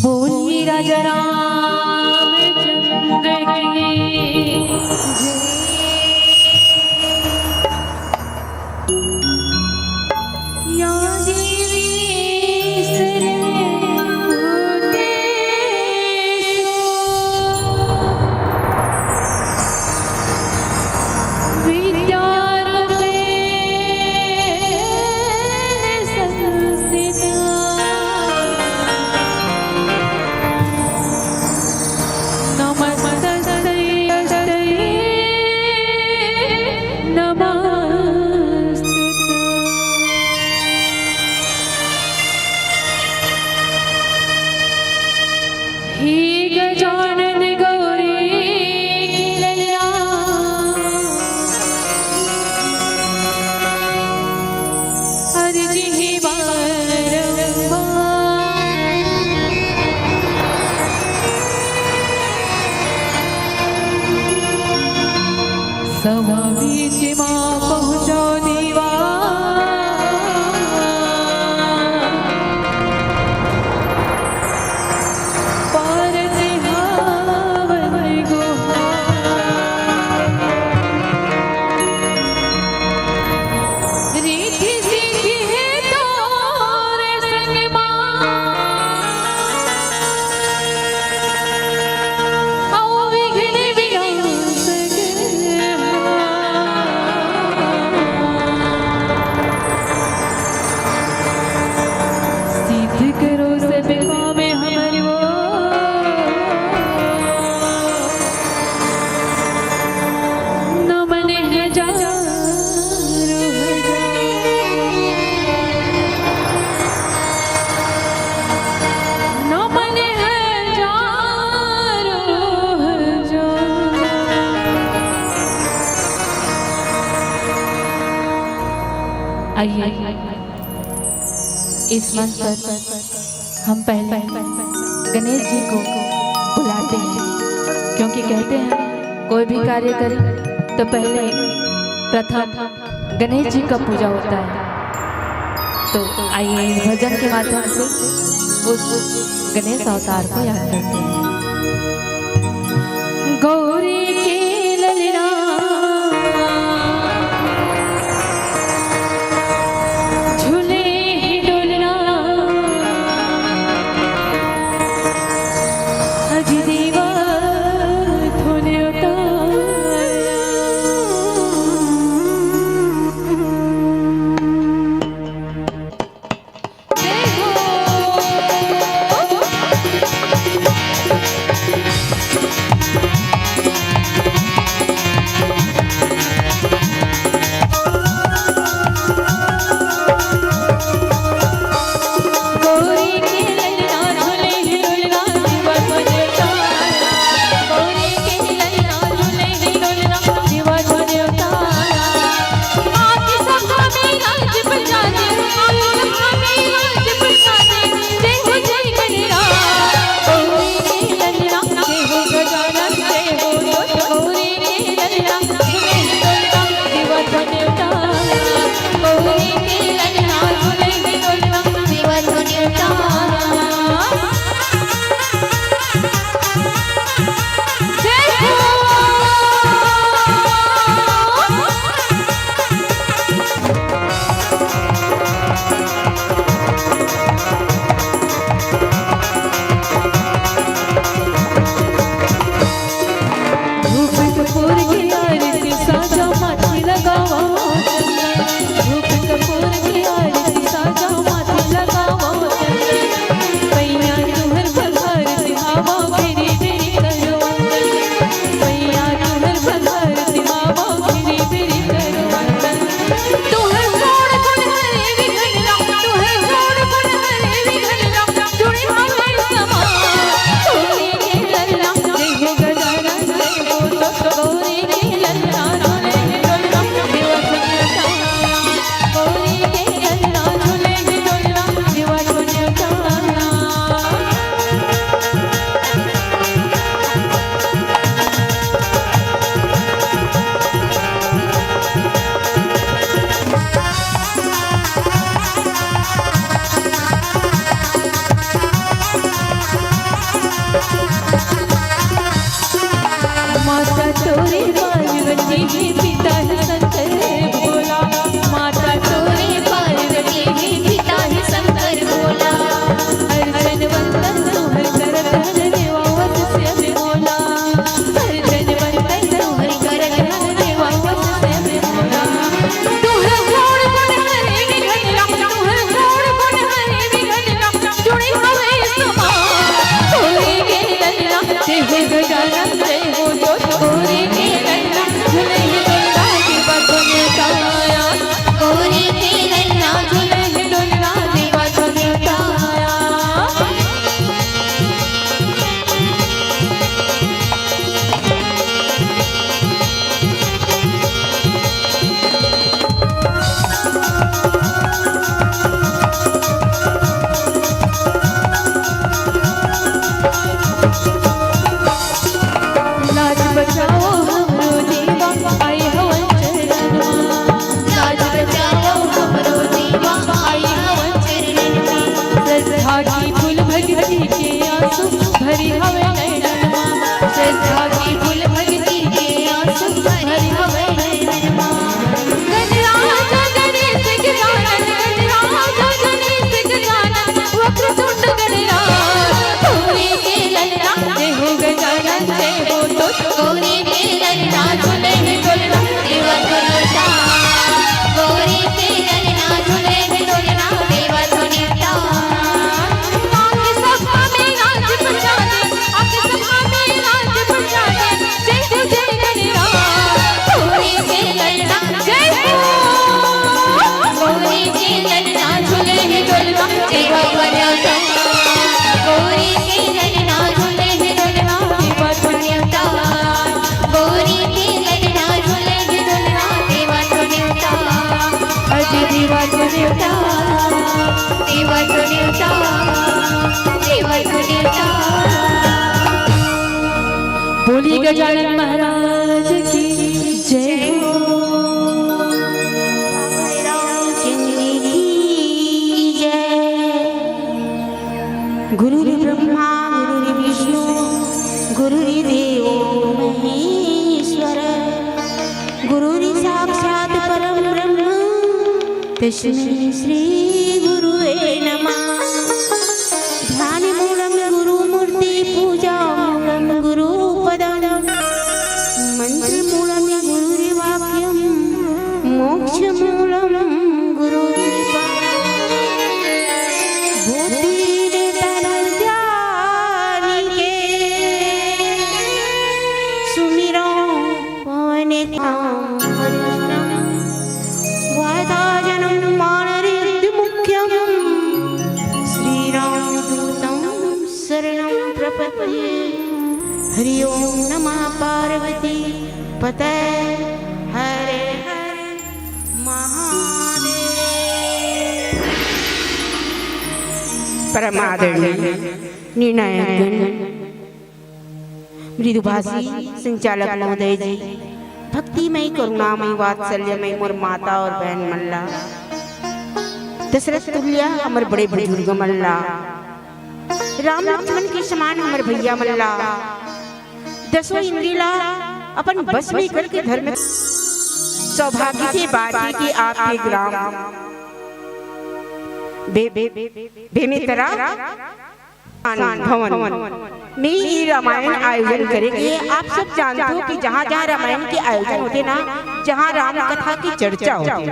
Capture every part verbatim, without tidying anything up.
बोलिए राजा रामचंद्र की जय। या देवी सर्वभूतेषु विद्यारूपेण संस्थिता। नमस्तस्यै नमस्तस्यै नमोस्तुते। हे गजानन गौरी के ललना, अर्जी हे बारंबार। सभा बीच मा पहुँचो देवा, पारत हावन गुहार। रिद्धि सिद्धि हे तोर संग मा, अउ विघ्न विनाशक। सिद्ध करो सब काम हमरो, नमन हजारों हजार। नमन हजारों हजार। आइए, इस मंच पर हम पहले गणेश जी को बुलाते हैं, क्योंकि कहते हैं कोई भी कार्य करें तो पहले प्रथम गणेश जी का पूजा होता है। तो आइए, इस भजन के माध्यम से उस गणेश अवतार को याद करते हैं। गौरी के ललना झूले हे डोलना, अजी देवा धुन उतार। तोरे पार्वती हे पिता हे शंकर भोला, माता तोरे पार्वती हे पिता हे शंकर भोला। अर्चन वंदन तोहर करत हन देवा वत्स श्याम भोला, अर्चन वंदन तोहर करत हन देवा वत्स श्याम भोला। तोहर कोण गुण हरे विघ्न, तोहर कोण गुण हरे विघ्न, जुड़े हवे समान। तोरे के ललना जय हो गजानन जय हो जोत, तोरे के ललना झुलहि दुलना देवा तो नेवताया, तोरे के ललना झुलहि दुलना देवा तो नेवताया। लाज बचाओ हमरो देवा, आए हवन चरणन मा। लाज बचाओ हमरो देवा, आए हवन चरणन मा। श्रद्धा के फूल भक्ति के आंसू भरे हवे नैनन मा। श्रद्धा के फूल भक्ति के आंसू भरे हवे नैनन मा। गणराज गणेश गजानन, गणराज गणेश गजानन, वक्रतुंड गणराज, तोरे के ललना जय हो गजानन जय हो तो, तोरे के ललना झुलहि दुलना देवा तो नेवता, तोरे के ललना झुलहि दुलना देवा तो नेवता। आके सभा में राज प्रजा दे, आके सभा में राज प्रजा दे, जय हो जय गणराज, तोरे के ललना जय हो। तोरे के ललना झुलहि दुलना देवा तो नेवता, तोरे के ललना झुलहि दुलना देवा तो नेवता, तोरे के ललना झुलहि दुलना देवा तो नेवता। अज देवा तो नेवता, देवा तो नेवता, देवा तो नेवता। बोली गजानन महाराज की जय हो। रामचंद्र की जय। गुरुर्ब्रह्मा गुरुर्विष्णु गुरुर्देवो महेश्वर। गुरुर्साक्षात् परं ब्रह्म तस्मै श्री गुरुवे नमः। ध्यानमूलं गुरुमूर्ति पूजामूलं गुरुपदम्। मन्त्रमूलं गुरुर्वाक्यं मोक्षमूलं गुरुर्पदम्। बुद्धि ले तन ध्यान के सुमिरौं पवन धाम हरिनाम। वाताजनं मानरिद्ध मुख्यं श्रीरामदूतं शरणं प्रपद्ये। हरि ओम नमः पार्वती पतये हर हर महादेव। परम आदरणीय निर्णायकगण, मृदुभाषी संचालक महोदय जी, भक्तिमय, करुणामय, वात्सल्यमय मोर माता और बहन मन ला, दशरथ तुल्या हमर बड़े बुजुर्ग मन ला, राम लक्ष्मण के समान हमर भैया मन ला, दसों इंद्री ला अपन बस में करके धर्म सौभाग्य के बात हे कि आपके ग्राम बे-, बे-, बेमेतरा भवन में ये रामायण आयोजन करे गे। आप सब जानते हो कि जहाँ जहाँ रामायण के आयोजन होते ना, जहाँ राम कथा की चर्चा होती,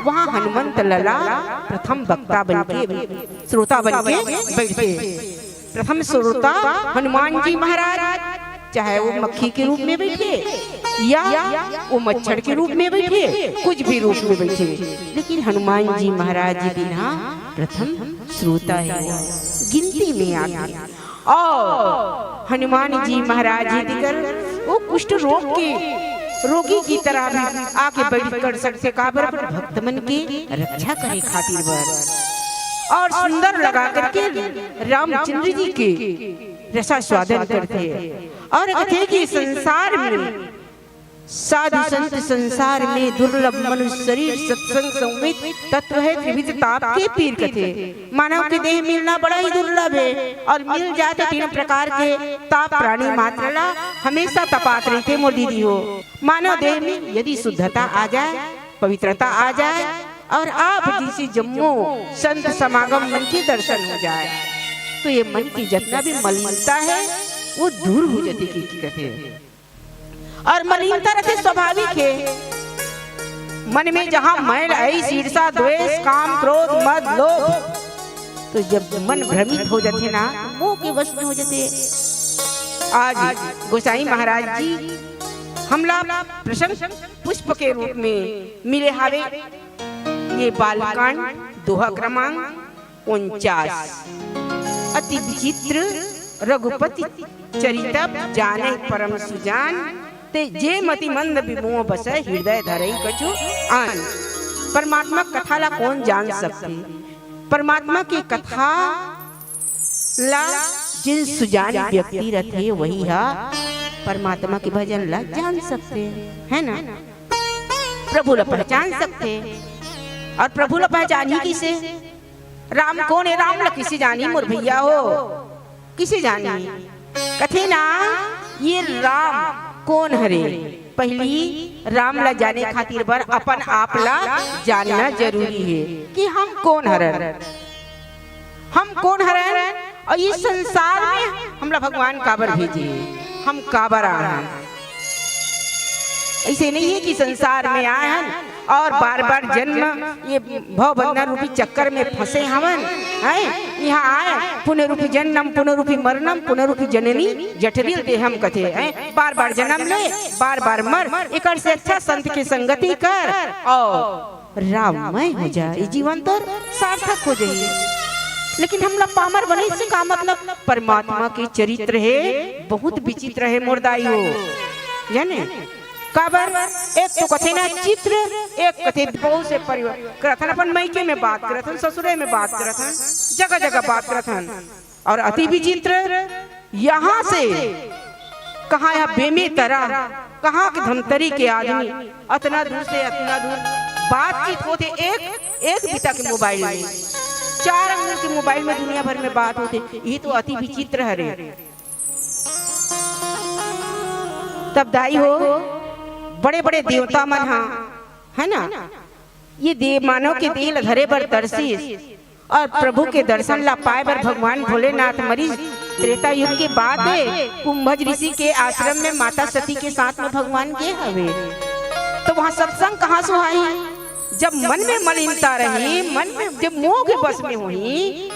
वहाँ हनुमंत लला प्रथम वक्ता बन के, श्रोता बन के बैठते। प्रथम श्रोता हनुमान जी महाराज, चाहे वो मक्खी के रूप में बैठे या वो मच्छर के रूप में बैठे, कुछ भी रूप में बैठे, लेकिन हनुमान जी महाराज जी बिना प्रथम श्रोता है, गिनती में आके। और हनुमान जी महाराज जी दिकर वो कुष्ठ रोग के रोगी की तरह भी आके बैठ कर सकते, काबर अपन भक्त मन के रक्षा करे खातिर बर। और सुंदर लगा करके रामचंद्र जी के रसा स्वादन करते। और कथे कि संसार में साधु संत संसार में दुर्लभ, मनुष्य शरीर सत्संग संवित, तत्व है त्रिविध ताप के पीर कथे। मानव के देह मिलना बड़ा ही दुर्लभ है, और मिल जाए तो तीन प्रकार के ताप प्राणी मात्र ला हमेशा तपात रहिथे मोर दीदी हो। मानव देह में यदि शुद्धता आ जाए, पवित्रता आ जाए, और आप जैसे जम्मो संत समागम मन के दर्शन हो जाए, तो ये मन की जितना भी मलिनता है, वो दूर हो जाती की, की कहते हैं। और मलिनता रहते स्वाभाविक है। मन में जहाँ मैल, ऐस, ईर्षा, द्वेष, काम, क्रोध, मद, लोभ, तो जब मन भ्रमित हो जाते ना, तो मोह के वश में हो जाते। आज गोसाई महाराज जी हमला प्रशंस पुष्प के रूप में मिले हावे। ये बालकांड दोहा क्रमांक उनचास। अति विचित्र रघुपति चरितब, जाने परम सुजान। ते जे मति मंद विमोह बसै, हृदय धरई कछु आन। परमात्मा कथा ला कौन जान सकथे? परमात्मा की कथा ला जिन सुजान व्यक्ति रथे, वही हा परमात्मा के भजन ला जान सकथे, है ना? प्रभु ला पहचान सकथे। और प्रभु ला पहचानी किसे? राम कौन है? राम ला किसे जानी मोर भैया हो? किसे जानी? कथे ना, ये राम कौन हरे? पहली राम ला जाने खातिर बर अपन आप ला जानना जरूरी है कि हम कौन हरन, हम कौन हरन, और इस संसार में हमला भगवान काबर भेजे, हम काबर आए हन। ऐसे नहीं है कि संसार में आए हन और बार बार जन्म, ये भव बंधन रूपी चक्कर में फंसे हवन, हैं? यहाँ आए, पुनरूपी जन्म, पुनरूपी मरणम, पुनरूपी जननी जठरिल देहम कथे, हैं? बार बार जन्म ले, बार बार मर, एकर से अच्छा संत के संगति कर और राममय हो जा, ये जीवन तोर सार्थक हो जाई। लेकिन हमला पामर बने से का मतलब? परमात्मा के चरित्र है, बहुत विचित्र है मोर दाई हो, जाने काबर? एक तो कथे ना चित्र, एक कथे बहुत से परिवार करथन, अपन मइके में बात करथन, ससुरे में बात करथन, जगह जगह बात करथन। और अति विचित्र, यहाँ से कहाँ, यहाँ बेमेतरा, कहाँ के धमतरी के आदमी अतना दूर से अतना दूर बातचीत होथे एक, एक बित्ता के मोबाइल में, चार अंगुल के मोबाइल में दुनिया भर में बात होथे। ये तो अति विचित्र हरे। तब दाई हो, बड़े बड़े देवता मन हा, है ना, ये देव मानव के देह ल धरे बर तरसिस और प्रभु के दर्शन ला पाए बर भगवान भोलेनाथ मरिस। त्रेता युग के बात है, कुंभज ऋषि के आश्रम में माता सती के साथ में भगवान गे हवे। तो वहाँ सत्संग कहाँ सुहाई? जब मन में मलिनता रही, मन में जब मोह के बस में होही,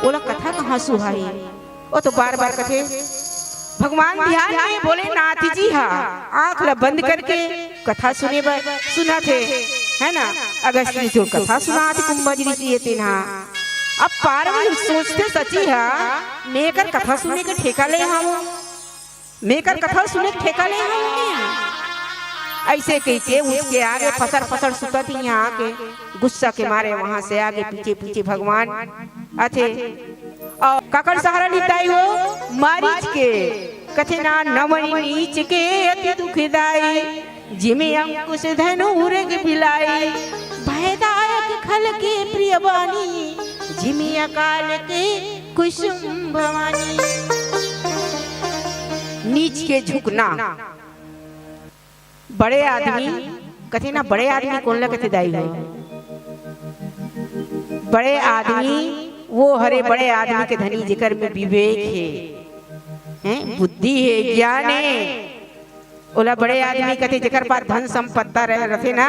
ओला कथा कहाँ सुहाई? वो तो बार बार कथे, भगवान ध्यान में भोलेनाथ जी हा आंख ला बंद करके कथा सुने बर सुनत हे, है ना? अगस्त जी जो कथा सुनात कुंभज ऋषि हे तेन हा। अब पार्वती सोचथे सची हा, मैं एकर कथा सुने के ठेका ले हवं, मैं एकर कथा सुने के ठेका ले हवं। ऐसे कह के उसके आगे फसर फसर सुतत ही यहाँ आके गुस्सा के मारे वहां से आगे पीछे पीछे भगवान आथे। और काकर सहारा लिताई हो? मारीच के। कथे ना, नमन नीच के अति दुखदाई, जिमे अंकुश धनु उरग बिलाई, भयदायक खल के प्रिय बानी, जिमे अकाल के कुसुम भवानी। नीच के झुकना। बड़े आदमी कथे ना, बड़े आदमी कोन ला कथे दाई हो? बड़े आदमी वो हरे बड़े आदमी के धनी, जेकर में विवेक हे, हैं, बुद्धि हे, ज्ञान हे, ओला बड़े आदमी कथे। जेकर पास धन संपत्ता रह-, रथे ना,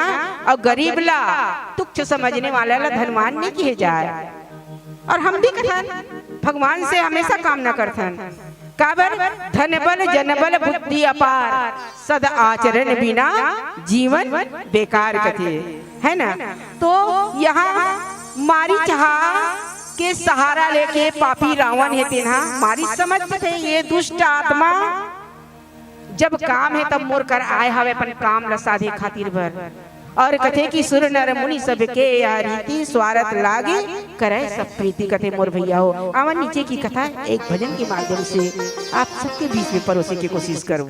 और गरीब ला तुच्छ समझने वाला ला धनवान नहीं किहे जाए। और हम भी कथन, भगवान से हमेशा कामना करथन, काबर? धन बल जन बल बुद्धि अपार, सद आचरण बिना जीवन बेकार कथे, है ना? तो यहाँ मारीच हा के सहारा लेके पापी रावण हे तेन हा मारीच समझ थे, ये दुष्ट आत्मा जब काम हे तब मोर कर आए हवे अपन काम ल साधे खातिर बर। और कथे कि सुर नर मुनि सबके या रीति, स्वारथ लागे करे सब प्रीति। कथे मोर भैया हो, आवन नीचे की कथा एक भजन के माध्यम से आप सबके बीच में परोसे की कोशिश करूँ।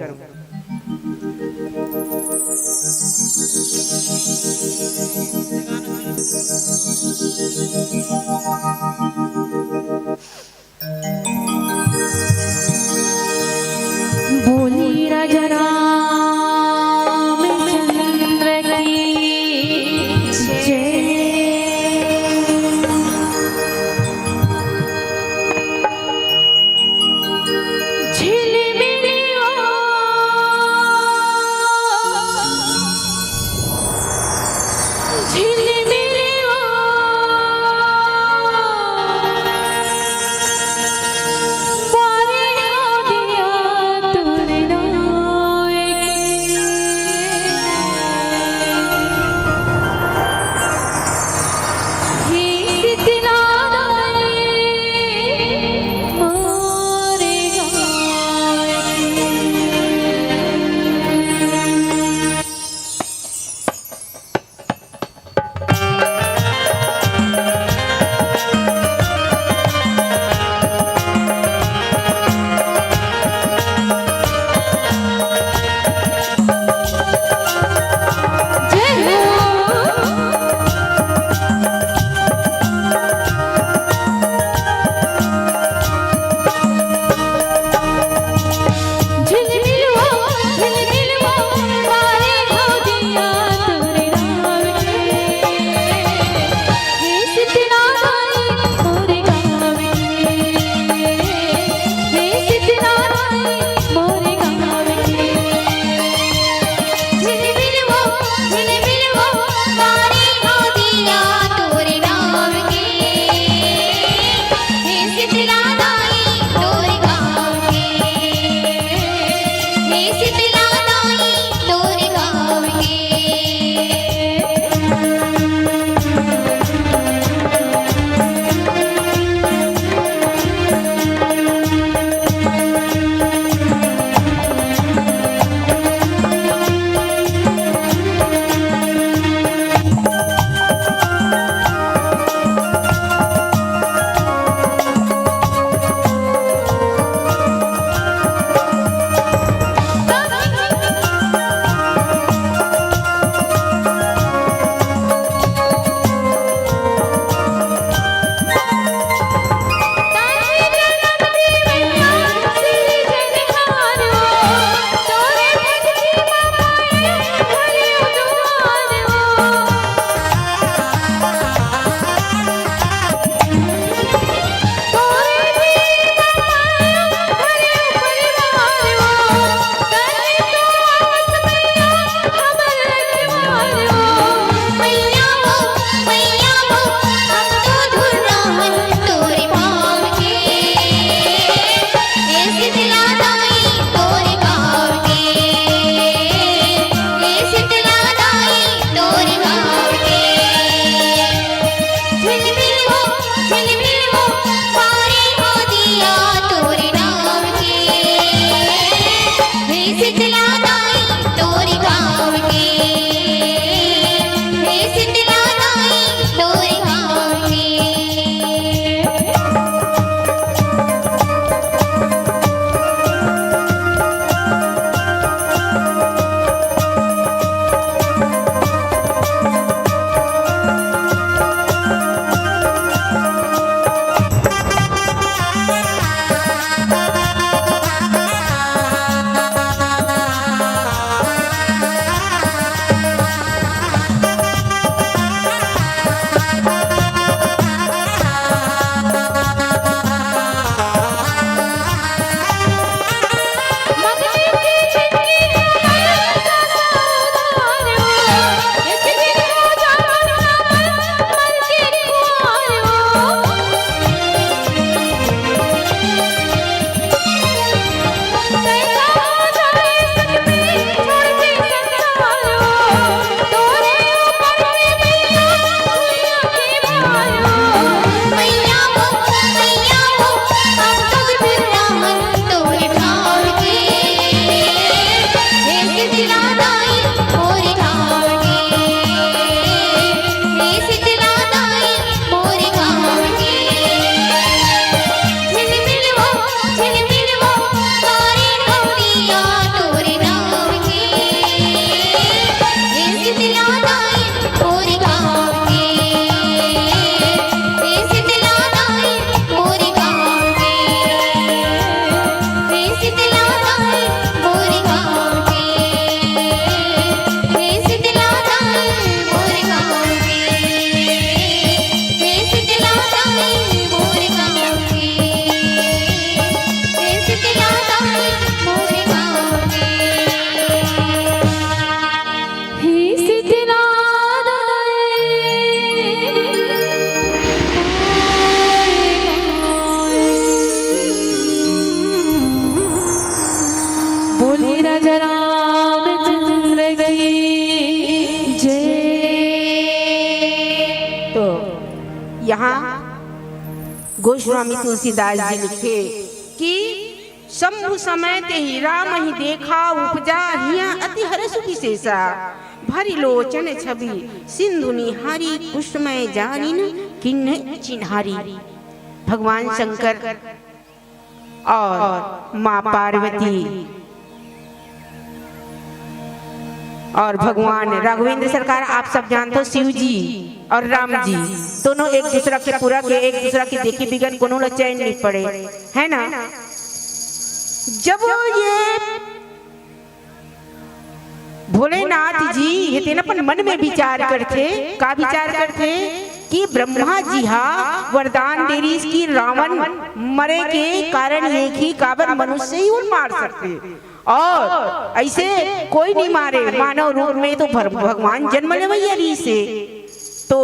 गोस्वामी तुलसीदास जी लिखे कि शंभु समय तेहि रामहि देखा उपजा, हिया अति हरषु विशेषा। भरि लोचन छवि सिंधु निहारी, कुसुमय जानिन किन्ह चिन्हारी। भगवान शंकर और माँ पार्वती और भगवान राघवेंद्र सरकार, आप सब जानते हो, शिव जी और राम जी दोनों एक दूसरा के पूरा के, एक दूसरा के देखे बिगन कोनो ला चैन नहीं पड़े, है ना? जब ये भोलेनाथ जी हे तेन अपन मन में विचार करथे, का विचार करथे कि ब्रह्मा जी हा वरदान दे रिहिस कि रावण मरे के कारण ये ही काबर मनुष्य ही उन मार सकथे और ऐसे कोई नहीं मारे, मानव रूप में तो भर-, भगवान जन्म लेवइया रिहिस हे। तो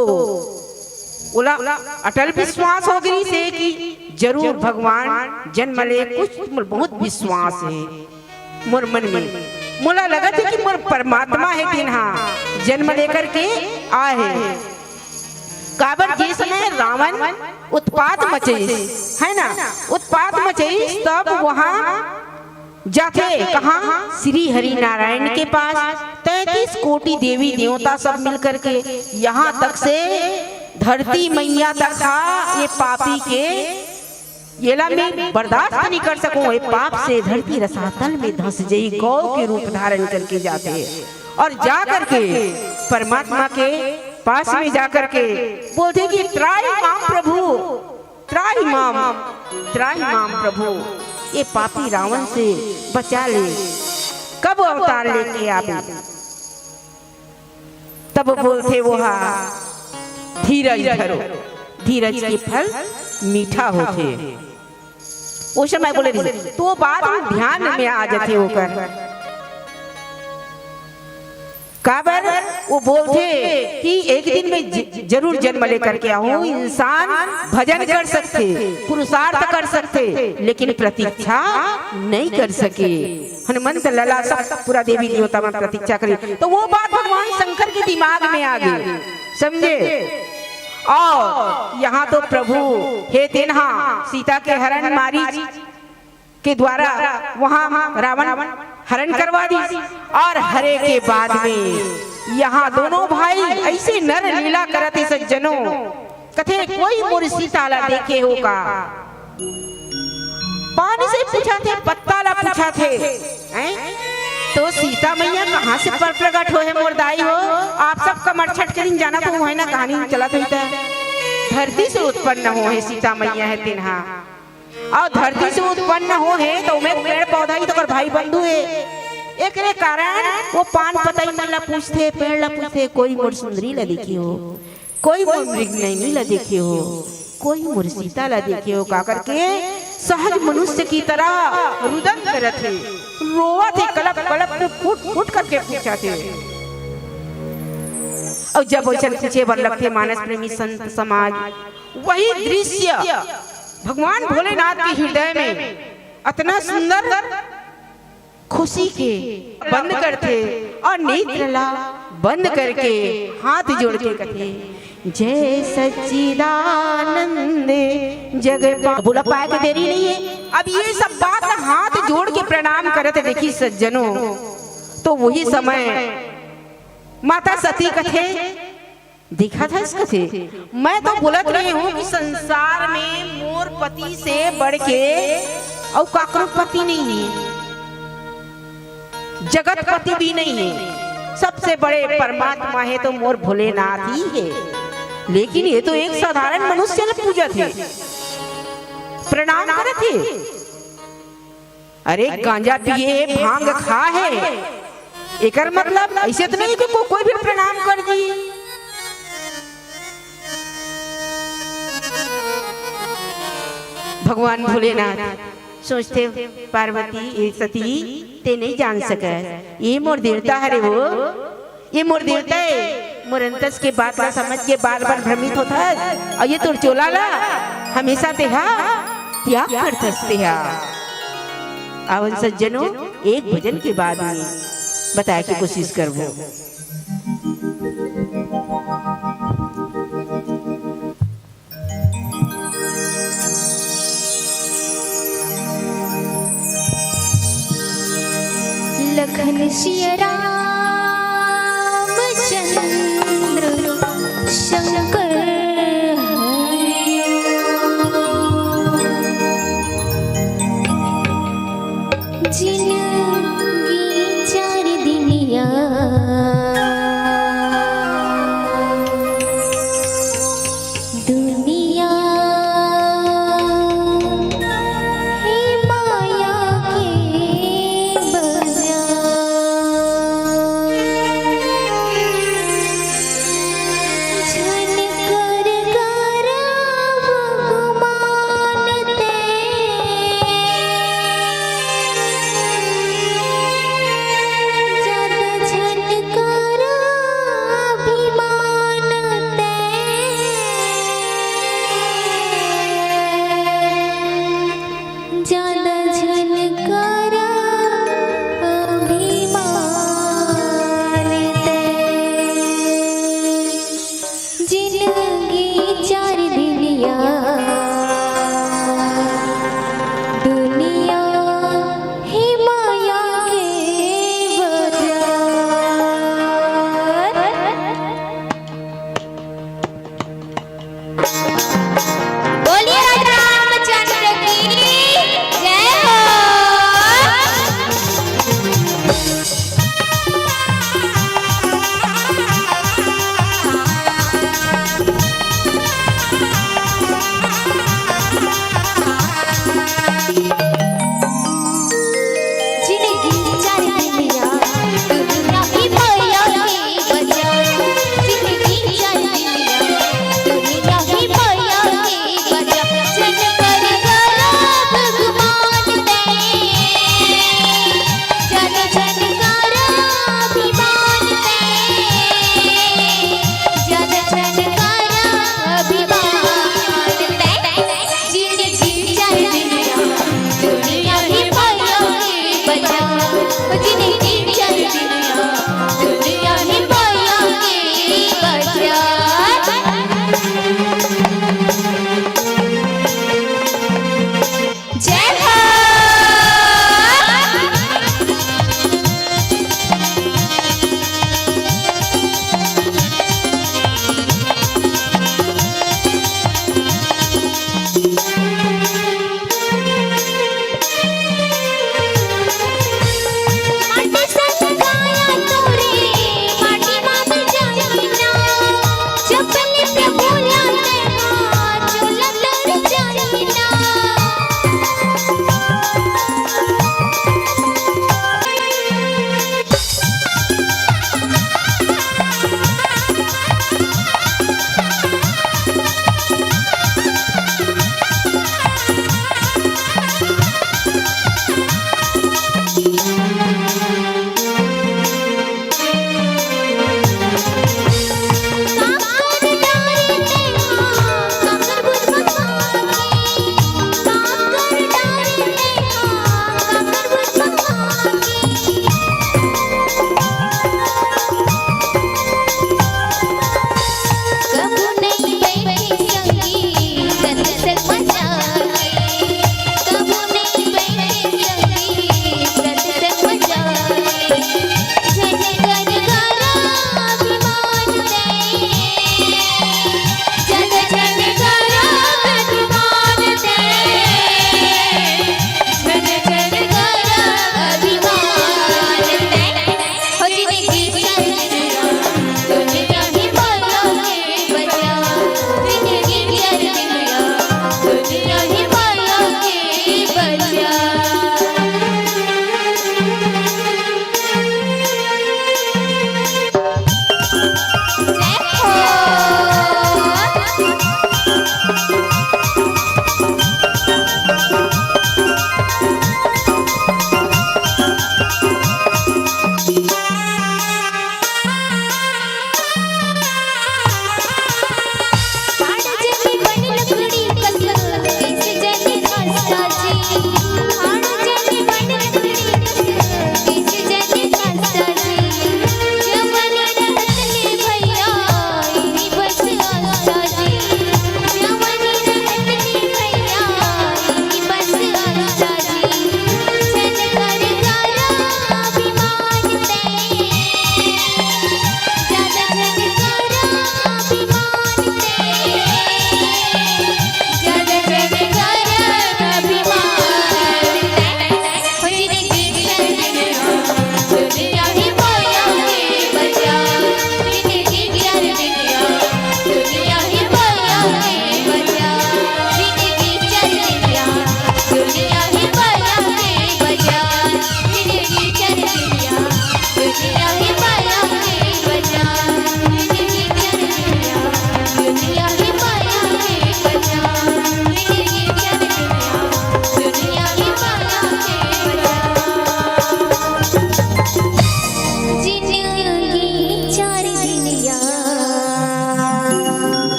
ओला अटल विश्वास हो गिस हे कि जरूर भगवान जन्म ले, कुछ बहुत विश्वास हे मोर मन में। मोला लगत हे कि मोर परमात्मा हे, तेन हा जन्म लेकर के आए हे। काबर जे समय रावण उत्पात मचइस, है ना, उत्पात मचइस, तब वहाँ जाथे कहाँ? श्री हरि नारायण के पास। तैंतीस कोटि देवी देवता सब मिल करके, यहाँ तक से धरती मैया तक हा ये पापी के, येला मैं बर्दाश्त नहीं कर सकूं, ये पाप से धरती रसातल में धंस जही, गौ के रूप धारण करके जाथे और जा करके परमात्मा के पास में जा करके बोलथे कि त्राहि माम प्रभु, त्राहि माम, त्राहि माम प्रभु, ये पापी रावण से बचा ले, कब अवतार लेके आबे? तब बोलथे वो हा, धीरज धरो, धीरज के फल मीठा होथे। ओ समय बोले रहिस, तो वो बात ध्यान में आ जाथे ओकर। काबर वो बोलथे कि एक दिन मैं ज-, जरूर जन्म लेकर के आहूं। इंसान भजन कर सकथे, पुरुषार्थ कर सकथे, लेकिन प्रतीक्षा नहीं कर सके। हनुमंत लला सब पूरा देवी देवता मन प्रतीक्षा करिस, तो वो बात भगवान शंकर के दिमाग में आ गे, समझे? और यहाँ तो प्रभु हे तेन हा सीता के हरण, मारीच के द्वारा वहाँ रावण हरण करवा दिस और हरे के बाद में यहाँ दोनों भाई ऐसे नर लीला करत हे सज्जनों। कथे, कोई मोर सीता ला देखे हो का? पानी से पूछथे, पत्ता ला पूछथे, हैं? तो सीता मैया कहाँ से पर-, प्रकट होहे मोर दाई हो? आप सब कमरछठ के दिन जाना तो उहें ना कहानी चलत होही त। धरती से उत्पन्न होहे सीता मैया हे तेन हा। अउ धरती से उत्पन्न होहे त ओमे पेड़ पौधा ही तो ओकर भाई बंधु हे। एकरे कारण वो पान पतई मन ला पूछथे, पेड़ ला पूछथे, कोई मोर सुंदरी ला देखे हो? कोई मोर मृग नैनी ला देखे हो? कोई मोर सीता ला देखे हो? का करके सहज मनुष्य की तरह रुदन करत हे, रोवत हे, कलप कलप के फूट फूट करके पूछथे। अउ जब वइसन पूछे बर लगथे मानस प्रेमी संत समाज, वही दृश्य भगवान भोलेनाथ के हृदय में अतना सुंदर खुशी के बंद करथे अउ नेत्र ला बंद करके हाथ जोड़ के कथे, जय सच्चिदानंद जगपा-, बोला पाए के देरी नहीं है। अब ये सब बात हाथ जोड़ के प्रणाम करत देखिस सज्जनों, तो वही समय माता सती कथे, देखत हस कथे, मैं तो बोलत रहे हूँ कि संसार में मोर पति से बढ़ के अउ काकरो पति नहीं है, जगतपति भी नहीं है। सबसे बड़े परमात्मा हे तो मोर भोलेनाथ ही हे। लेकिन ये तो एक साधारण मनुष्य ल पूजत हे, प्रणाम करत हे। अरे, गांजा पिए हे, भांग खा हे, एकर मतलब ऐसे तो नहीं कि को-, कोई भी प्रणाम कर दी। भगवान भोलेनाथ सोचथे, पार्वती, ए सती, ते नहीं जान सकस, ये मोर देवता हरे वो, ये मोर देवता हे, मोर अंतस के बात ला समझ के बार-बार भ्रमित होथस, अउ ये तोर चोला ला हमेशा तेहा त्याग करथस तेहा। आवन सज्जनों, एक भजन के बाद में बताए के कोशिश करबो। धन सिया रामचंद्र शंकर हरिओ। जिनगी चार दिनिया दुनिया हे माया के बजार। झन कर करा भगवान ते, ज्यादा झन कर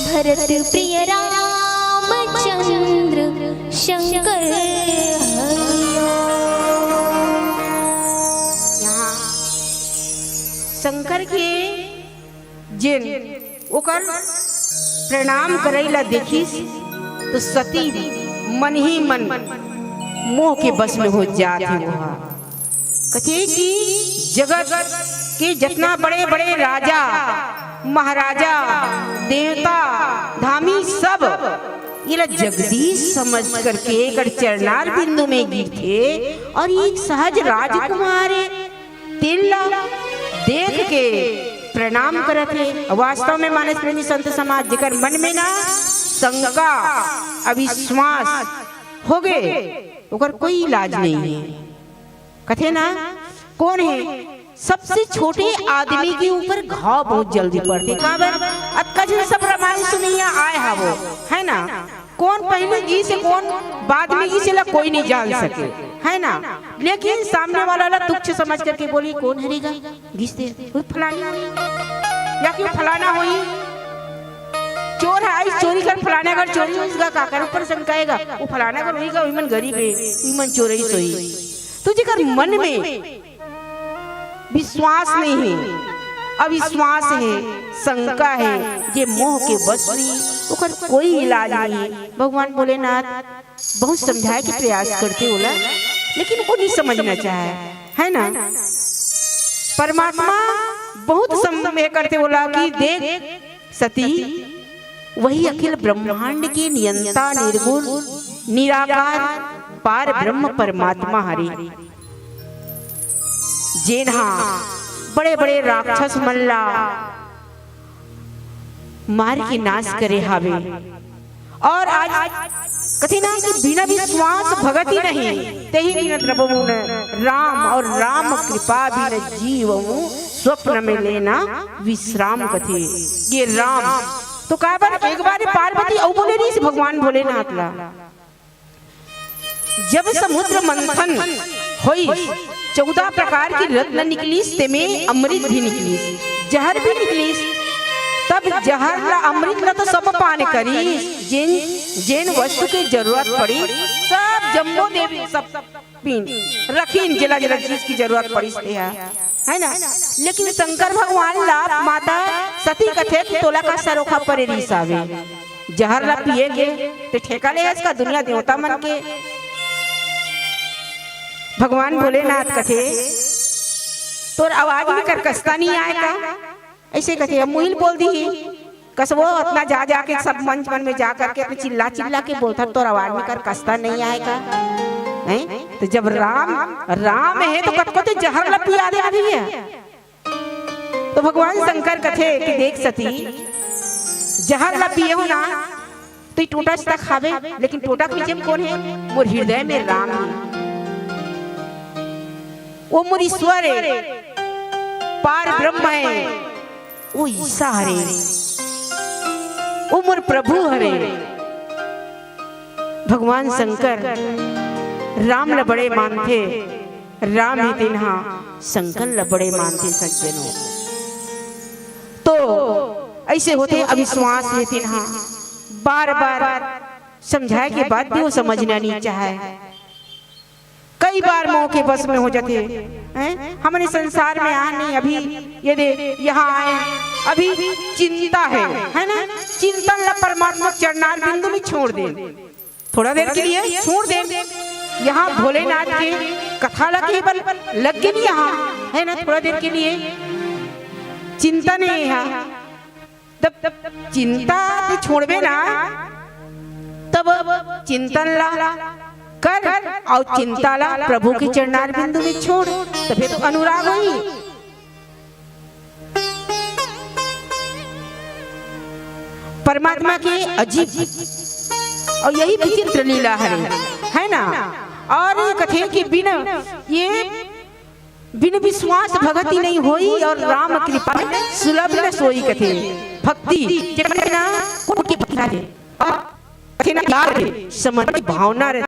भरत प्रिय रामचंद्र शंकर हरिओम। यहाँ शंकर के जेन ओकर प्रणाम करई ला देखिस, तो सती मन ही मन मोह के बस में हो जात हे। ओहा कथे कि जगत के जतना बड़े-बड़े राजा, महाराजा, देवता, धामी सब एला जगदीश समझ करके एकर चरणार बिंदु में गिरथे, और एक सहज राजकुमार हे, तेन ला देख के प्रणाम करत हे। वास्तव में मानस प्रेमी संत समाज, जेकर मन में ना शंका, अविश्वास होगे, ओकर कोई इलाज नहीं हे। कथे ना, कोन हे? सबसे छोटे आदमी के ऊपर घाव बहुत जल्दी पड़थे। काबर? अतका झन सब रामायण सुनइया आय हवो, है ना? कोन पहिली गिस हे, कोन बाद में गिस हे, एला कोई नहीं जान सके, है ना? लेकिन सामने वाला ला तुच्छ समझ करके बोली, "कोन हरे गा? गिस दे, वो फलानी होही, या कि वो फलाना होही।" चोर हे, आइस चोरी कर, फलाना घर चोरी होइस गा, काकर ऊपर शंका हे गा? वो फलाना घर होही गा, उही मन गरीब हे, उही मन चोरइस होही। तो जेकर मन में विश्वास नहीं हे, अविश्वास हे, शंका हे, जे मोह के वश में, ओकर कोई इलाज नहीं हे। भगवान भोलेनाथ बहुत समझाए के प्रयास करथे ओला, लेकिन वो नहीं समझना चाहे, है ना? परमात्मा बहुत सम-, ये करथे ओला कि देख सती, वही अखिल ब्रह्मांड के नियंता, निर्गुण, निराकार, पार ब्रह्म परमात्मा हरे, जेन हा बड़े-बड़े राक्षस मन ला मार के नाश करे हावे। और आज कथे ना कि बिना विश्वास भगति नहीं, तेहि बिना द्रवहु न राम, और राम कृपा बिना जीवहु स्वप्न में लेना विश्राम कथे। ये राम तो काबर एक बार पार्वती अउ बोले रहिस भगवान भोलेनाथ ला, जब समुद्र मंथन होइस, चौदह प्रकार के रत्न निकलिस, तेमे अमृत भी निकलिस, जहर भी निकलिस। तब जहर ला, अमृत ला तो सब पान करिस, जेन, जेन वस्तु के जरूरत पड़ी, सब जम्मो देवी सब पीन, रखिन, जेला जेला चीज की जरूरत पड़िस तेहा, है ना? लेकिन शंकर भगवान ला माता सती कथे कि तोला का सरोखा परे रिस आवे, जहर ला पिए के ते ठेका ले हस का दुनिया देवता मन के? भगवान भोलेनाथ कथे, तोर आवाज में करकसता नहीं आय का? ऐसे कथे, अब मुहिल बोल दी, कसबो अतना जा जा के सब मंच मन में जा करके अपने चिल्ला चिल्ला के बोलथस, तोर आवाज में करकसता नहीं आय का? हैं? तो जब राम, राम हे तो कतको ते जहर ला पिया दे भैया। तो भगवान शंकर कथे कि देख सती, जहर ला पिए हो ना, तो ये टोटा चिता खावे, लेकिन टोटा के पीछे में कोन हे? मोर हृदय में राम हे, वो मोर ईश्वर हे, पार ब्रह्म हे, वो ईसा हरे, वो मोर प्रभु हरे। भगवान शंकर राम ला बड़े मानथे, राम हे तेन हा शंकर ला बड़े मानथे सज्जनों। तो ऐसे होथे अविश्वास हे तेन हा, बार बार समझाए के बाद भी वो समझना नहीं चाहे। कई बार मोह के बस में हो जाथे, हैं? हमने संसार में आ नहीं, अभी ये दे यहाँ आए, अभी चिंता हे, है ना? चिंतन ला परमात्मा चरणार बिंदु में छोड़ दे, थोड़ा देर के लिए छोड़ दे। यहाँ भोलेनाथ के कथा ला केवल लग के नहीं यहाँ, है ना? थोड़ा देर के लिए चिंतन हे यहाँ। तब, तब चिंता ते छोड़बे ना, तब चिंतन ला कर, अउ चिंता ला प्रभु के चरणार बिंदु में छोड़, तभे तो अनुराग होही। परमात्मा के अजीब अउ यही विचित्र लीला हरे, है ना? और ये कथे कि बिन, ये बिन विश्वास भगति नहीं होई, और राम कृपा सुलभ न सोई कथे। भक्ति जेकर ना कोट के भक्ति रहे, और कथे ना प्यार रहे, समर्पण भावना रहे।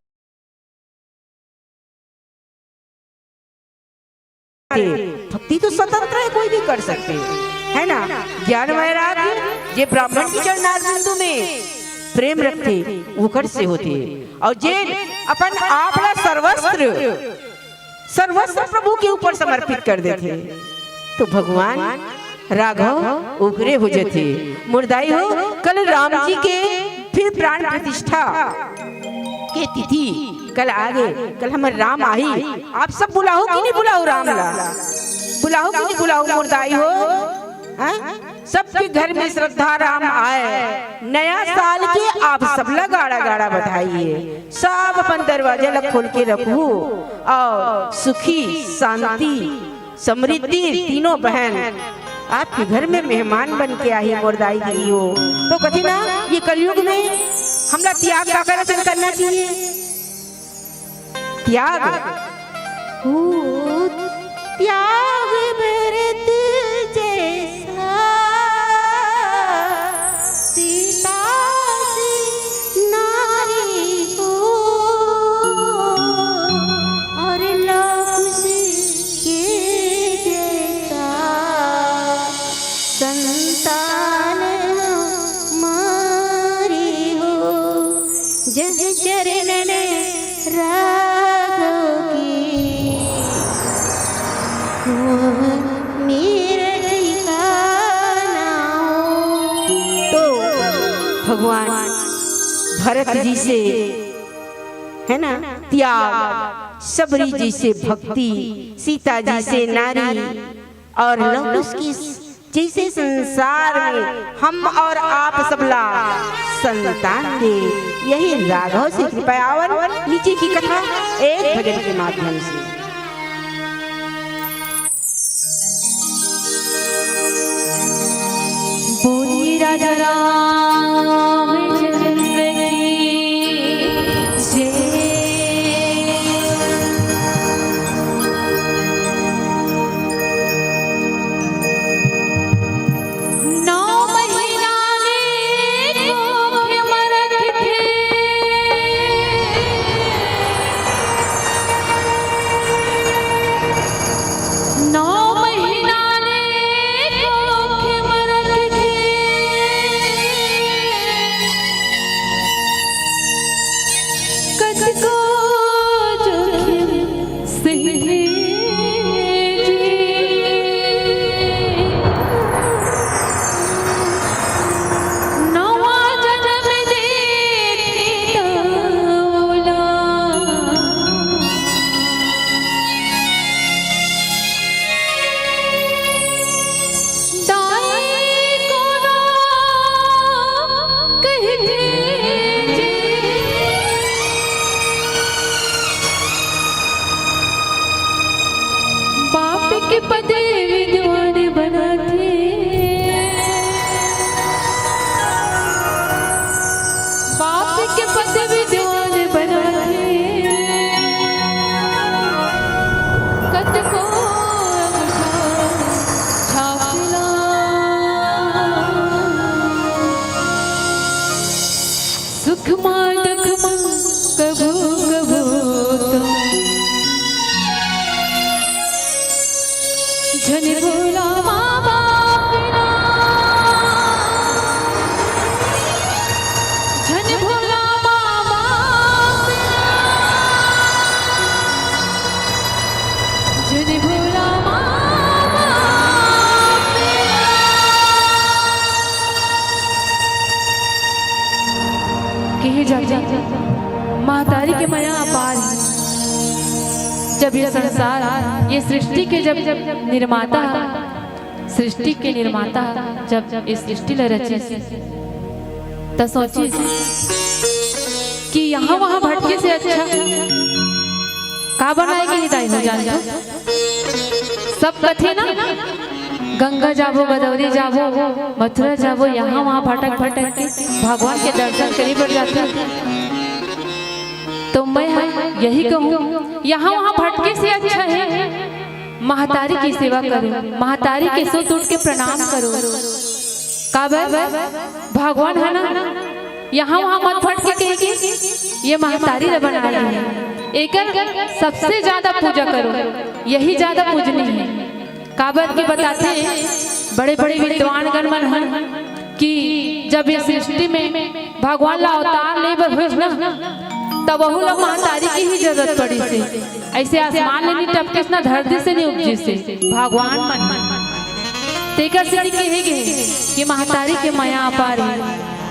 भक्ति तो स्वतंत्र है, कोई भी कर सकते हैं, है ना? ज्ञान वैराग्य जे ब्राह्मण के चरणार बिंदु प्रेम रखथे, ओकर से होथे। अउ जेन अपन आप ला सर्वस्त्र, सर्वस्त्र प्रभु के ऊपर समर्पित कर देथे, तो भगवान राघव ओकरे हो जथे। मोर दाई हो, कल राम जी के फिर प्राण प्रतिष्ठा के तिथि कल आगे, कल हमर राम आही। आप सब बुलाहू कि नहीं बुलाहू राम ला? बुलाहू कि नहीं बुलाहू मोर दाई हो? हाँ? सबके घर में श्रद्धा राम आए, नया साल के आप सब ला गाड़ा गाड़ा बधाई हे। सब अपन दरवाजा ला खोल के रखहू अउ सुखी, शांति, समृद्धि तीनों बहन आपके घर में मेहमान बन के आही मोर दाई दीदी हो। तो कथे ना, ये कलयुग में हमला त्याग काकर असन करना चाहिए? त्याग। ओ त्याग व्रत जैसा सीता सी नारी हो, और लव कुश के जैसा संतान हमारी हो। जह चरणन राघव की, वह मेरा ठिकाना हो। तो भगवान भरत जी से, है ना, त्याग, शबरी जी से भक्ति, सीता जी से नारी, और लव कुश की जैसे संसार में हम और आप सबला संतान दे, यही राघव से कृपया। आवन नीचे की कथा एक भजन के माध्यम से। बोली राजा रामचंद्र की जय। नौ महीना ले कोख में रखे थे। नौ महीना ले कोख में रखे थे। कतको जोखिम सहे जी। नवा जनम देथे त ओला। दाई कोनो कहिथे जे, बाप के पदे विद्वान बनाथे। बाप के पद विद्वान बनाथे, कतको अक्षर छापला। सुख मा दुख मा कभू कभू तो झन भूला माँ बाप ला। झन भूला माँ बाप ला। झन भूला माँ बाप ला। कहे जाथे, महतारी के मया अपार हे। जब ये संसार, ये सृष्टि के जब निर्माता, सृष्टि के निर्माता जब ये सृष्टि ल रचिस, त सोचिस कि यहाँ वहाँ भटके से अच्छा का बनाए के हिदाई हो जान। सब कथे ना, गंगा जाबो, गोदावरी जाबो, मथुरा जाबो, यहाँ वहाँ भटक भटक के भगवान के दर्शन करे बर जाथे। तो मैं यही कहूँ, यहाँ वहाँ भटके से अच्छा हे महतारी के सेवा करो, महतारी के सुत उठ के प्रणाम करो। काबर? भगवान हे ना, यहाँ वहाँ मत भटके कहिके ये महतारी ला बनाए हे। एकर सबसे ज्यादा पूजा करो, यही ज्यादा पूजनीय हे। काबर के बताथे बड़े बड़े विद्वान गण मन हन कि जब ये सृष्टि में भगवान ला अवतार ले बर होइस ना, तब वहू ला महतारी के ही जरूरत पड़िस हे। ऐसे आसमान ले नहीं टपकिस ना, धरती से नहीं उपजिस हे, भगवान मन। तेकर से नहीं कहे गए कि महतारी के मया अपार हे,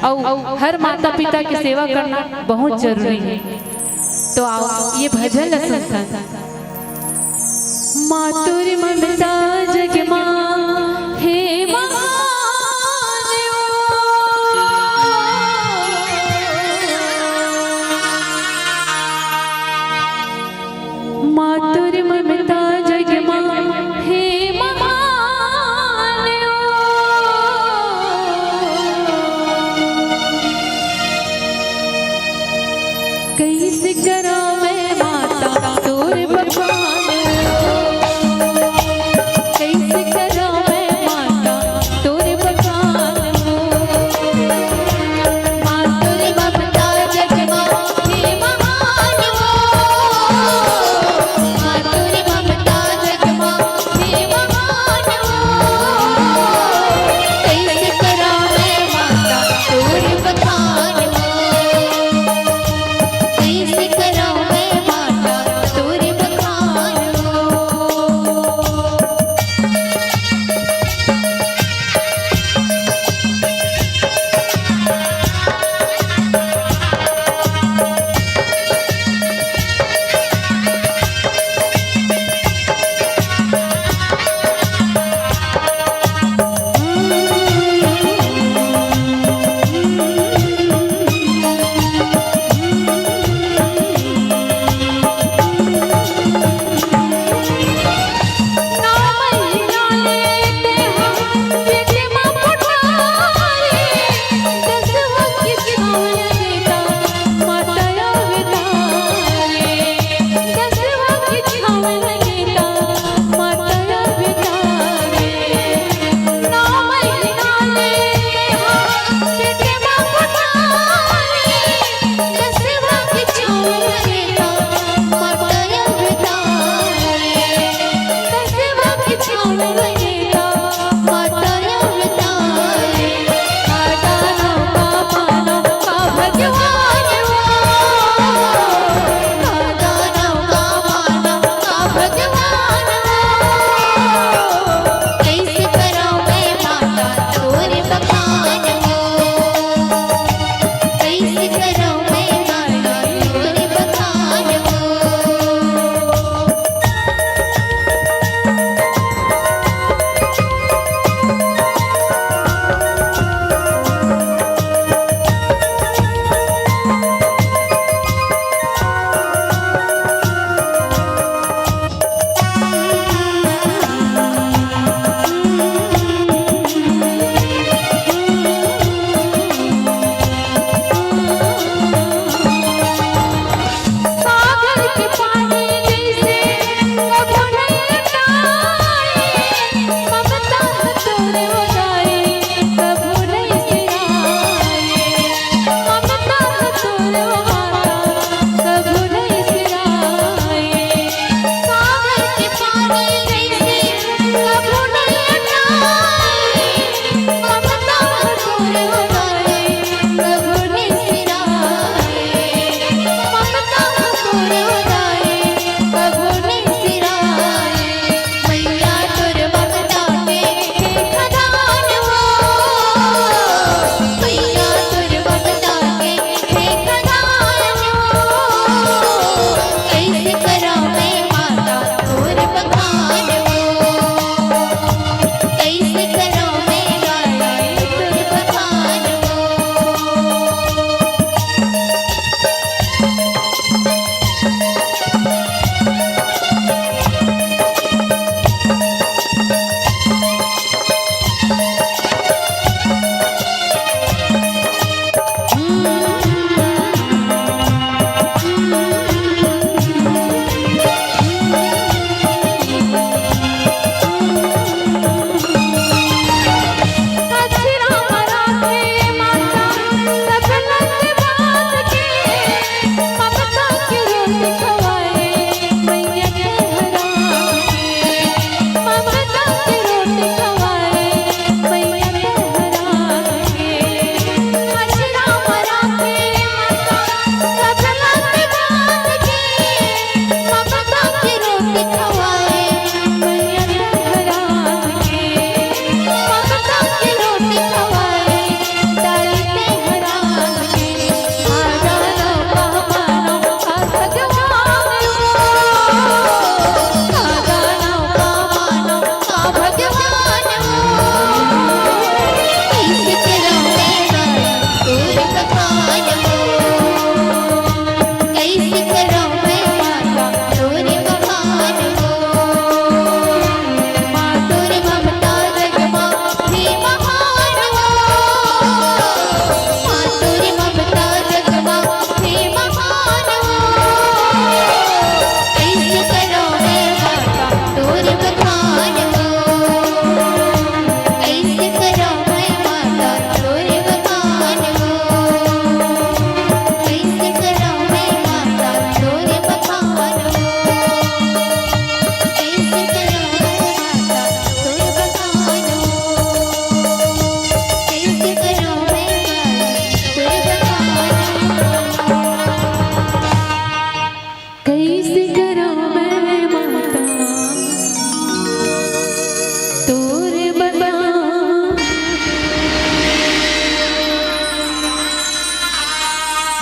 अउ हर माता पिता के सेवा करना बहुत जरूरी हे। तो आओ, ये भजन ला सुनथन। मातुर ममता जग मा हे महान ओ। मातुर ममता जग मा हे महान ओ। कइसे करँव मैं माता तोर बखान ओ। कइसे करँव मैं माता तोर बखान ओ। मातुर ममता जग मा हे महान ओ। मातुर ममता जग मा हे महान ओ। कइसे करँव मैं माता तोर बखान ओ। कइसे करँव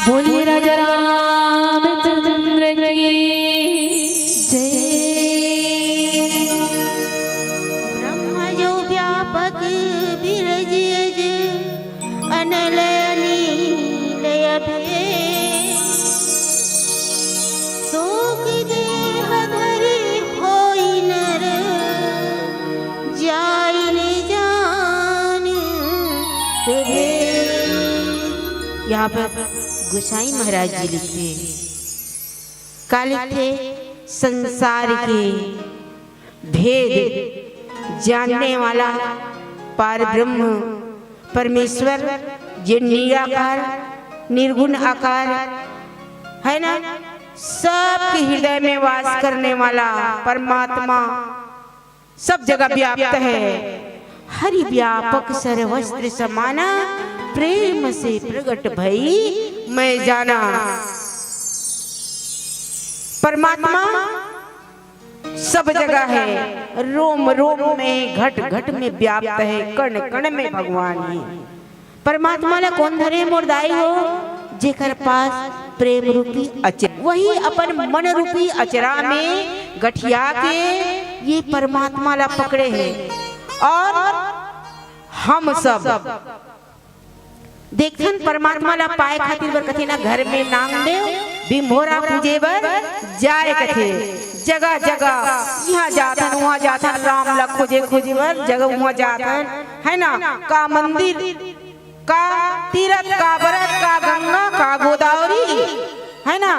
बोलिए राजा रामचंद्र की जय। ब्रह्म जो व्यापक बिरज अज अनल अनिल अभेद। शोक देह धरि होई नर जाई न जान भेद। यहाँ पर गोसाई महाराज जी लिखथे, का लिखथे? संसार के भेद जानने वाला पार ब्रह्म परमेश्वर, जे निराकार निर्गुण आकार है ना, सबके हृदय में वास करने वाला परमात्मा सब जगह व्याप्त है। हरि व्यापक सर्वत्र समाना, प्रेम से प्रगट भई मैं जाना। परमात्मा सब जगह है, रोम रोम में, घट घट में व्याप्त है, कण कण में भगवान है। परमात्मा ला कोन धरे मोर दाई हो? जेकर पास प्रेम रूपी अचरा, वही अपन मन रूपी अचरा में गठिया के ये परमात्मा ला पकड़े है। और हम सब देखथन, परमात्मा ला पाए खातिर बर कथे ना, घर में नामदेव बिम्होरा पूजे बर जाए कथे। जगह जगह इहाँ जाथन, उहाँ जाथन, राम ला खोजे खोजे बर जगह उहाँ जाथन, है ना? का मंदिर, का तीरथ, का बरत, का गंगा, का गोदावरी, है ना?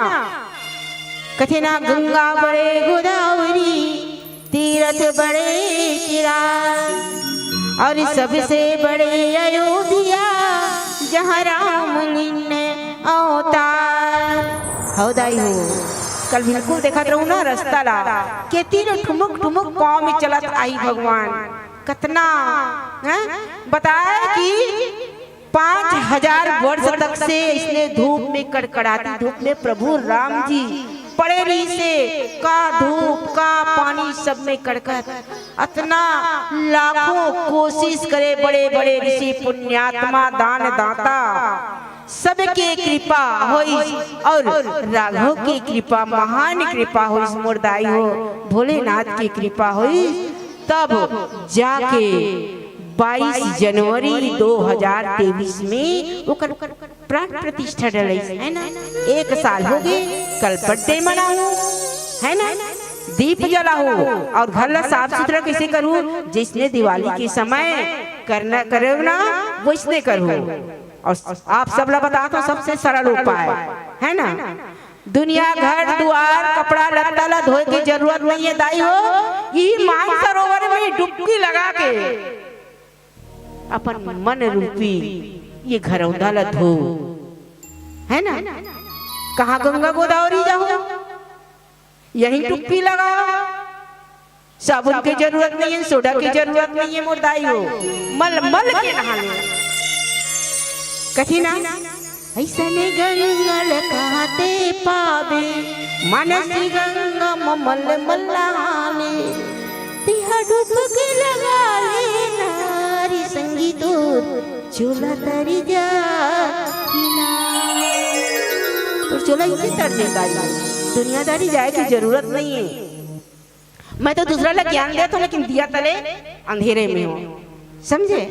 कथे ना, गंगा बड़े गोदावरी, तीरथ बड़े किरात, और सबसे बड़े अयोध्या, जहाँ राम लीन अवतार। हव दाई हो, कल बिल्कुल देखत रहूं ना रस्ता ला, के तीर ठुमुक ठुमुक पाँव में चलत आई भगवान। कतना, हैं? बताए कि पाँच हजार वर्ष तक से इसने धूप में, कड़कड़ाती धूप में प्रभु राम जी पड़े रहिसे। का धूप, का पानी, सब में कड़कत। अतना लाखों कोशिश करे बड़े बड़े ऋषि, पुण्यात्मा, दान दाता, सबके कृपा होइस। और राघव के कृपा, महान कृपा होइस मोर दाई हो, भोलेनाथ के कृपा होइस। तब जाके बाईस जनवरी दो हजार तेईस में ओकर प्राण प्रतिष्ठा डलइस, है ना? एक साल हो गे, कल बर्थडे मनाहूं, है ना? दीप जलाहूं और घर ला साफ सुथरा कइसे करहूं? जइसने दिवाली के समय करना, करेव ना, वइसने करहूं। और आप सब ला बताथंव सबसे सरल उपाय, है ना? दुनिया घर दुआर कपड़ा लत्ता ला धोए के जरूरत नइ हे दाई हो, ई मानसरोवर में डुबकी लगा के अपन मन रूपी ये घरौंदा ला धो, है ना? कहाँ गंगा गोदावरी जाहू, यहीं डुबकी लगाओ। साबुन के जरूरत नइ हे, सोडा के जरूरत नइ हे मोर दाई हो, मल मल के नहा ले। कथे ना, अइसने गंगा ल कहाँ ते पाबे, मानसी गंगा म मल मल नहा ले। तिहा डुबकी लगा ले नारी संगी तोर चोला तरी जा। तोर चोला इही तर जाही दाई, दुनियादारी जाए के जरूरत नइ हे। मैं तो दूसरा ला ज्ञान देत हंव, लेकिन दिया तले अंधेरे में हंव, समझे?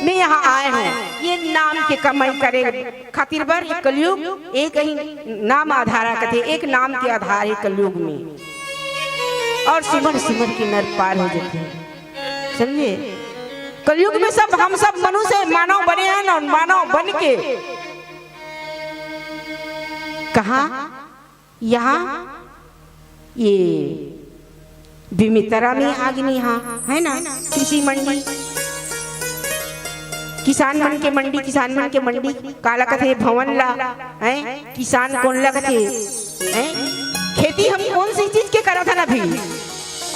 मैं यहाँ आए हंव ये नाम के कमाई करे खातिर बर। ये कलयुग एक ही नाम आधारा कथे, एक नाम के आधार हे कलयुग में। और सिमर सिमर के नर पार हो जाथे, समझे? कलयुग में सब, हम सब मनुष्य मानव बने हन और मानव बन के कहाँ यहाँ ये बेमेतरा में आगनी हा, है ना? कृषि मंडी, किसान मन के मंडी, किसान मन के मंडी काला कथे भवन ला, हैं? किसान कोन ला कथे, हैं? खेती हम कोन सी चीज के करत हन अभी?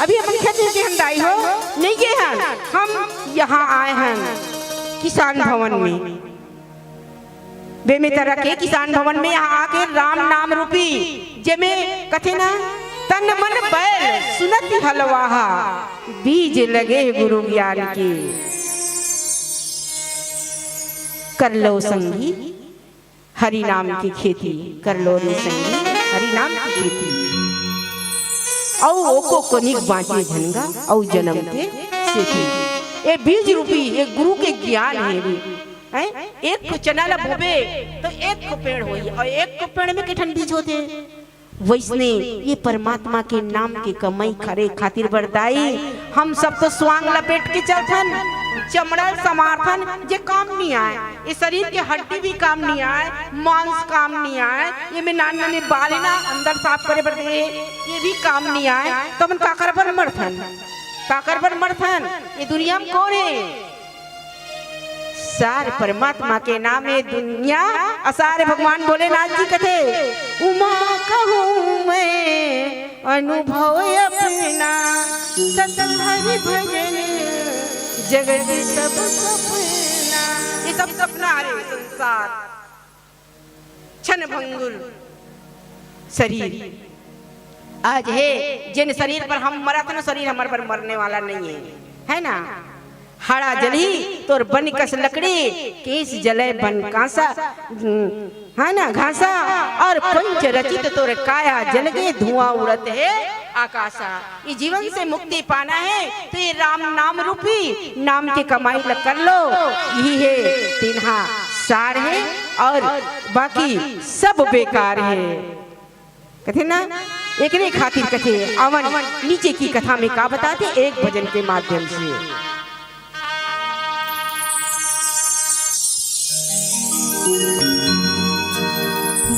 अभी अपन खेती के हन दाई हो, नइ गे हन, हम यहाँ आए हन किसान भवन में। बेमेतरा के किसान भवन में यहाँ आके राम नाम रूपी, जेमे कथे ना, तन मन बैल सुनत हलवाहा, बीज लगे गुरु ज्ञान के। कर लो संगी हरि नाम की खेती कर लो रे संगी, हरि नाम की खेती। अउ ओको कोनिक बांचे झन गा, अउ जनम के सेती। ए बीज रूपी, ए गुरु के ज्ञान हे रे। हैं? एक ठो चना ला बोबे, तो एक ठो पेड़ होही, अउ एक ठो पेड़ में के ठन बीज होथे। वइसने ये परमात्मा के नाम के कमई करे खातिर बर दाई, हम सब तो स्वांग लपेट के चलथन, चमड़ा ल समारथन, जे काम नइ आय, ये शरीर के हड्डी भी काम नइ आय, मांस काम नइ आय, ये में नान नाने बाल हे ना अंदर साफ करे बर दे, ये भी काम नइ आय, तो हमन काकर बर मरथन, काकर बर मरथन? ये दुनिया में कौन हे? सार परमात्मा के नाम ए दुनिया, असार भगवान भोलेनाथ जी कथे, "उमा कहूँ मैं अनुभव अपना, सत हरि भजन जगत सब सपना।" ये सब सपना हरे संसार, क्षण भंगुर शरीर। आज हे, जेन शरीर पर हम मरत न, शरीर हमर बर मरने वाला नइ हे, है ना? हड़ा जलही तोर बन कस लकड़ी, केस जले बन कांसा, है ना, घासा, अउ पंच रचित तोर काया जलगे, धुआं उड़त हे आकासा। ये जीवन से मुक्ति पाना हे, तो ये राम नाम रूपी नाम के कमाई ल कर लो। यही हे तिनहा सार हे, अउ बाकी सब बेकार हे। कथे ना, एकरे खातिर कथे, अवन नीचे की कथा में का बताथे, एक भजन के माध्यम से।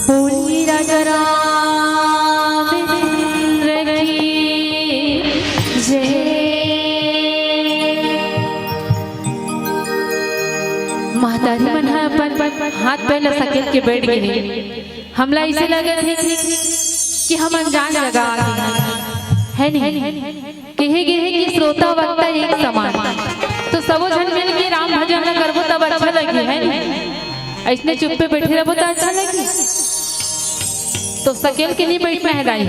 बोलिए राजा रामचंद्र की जय। महतारी मन ह अपन हाथ पैर ल सकेल के बैठ गे हे। हमला अइसे लगत हे कि हम अनजान जगह आ गे हन, है नहीं? कहे गे हे कि श्रोता वक्ता एक समान, तो सबो झन मिल के राम भजन ल करबो तब अच्छा लगही, है नहीं? अइसने चुप्पे बैठे रहबो त अच्छा लगही? तो सकेल के नइ बैठना हे दाई,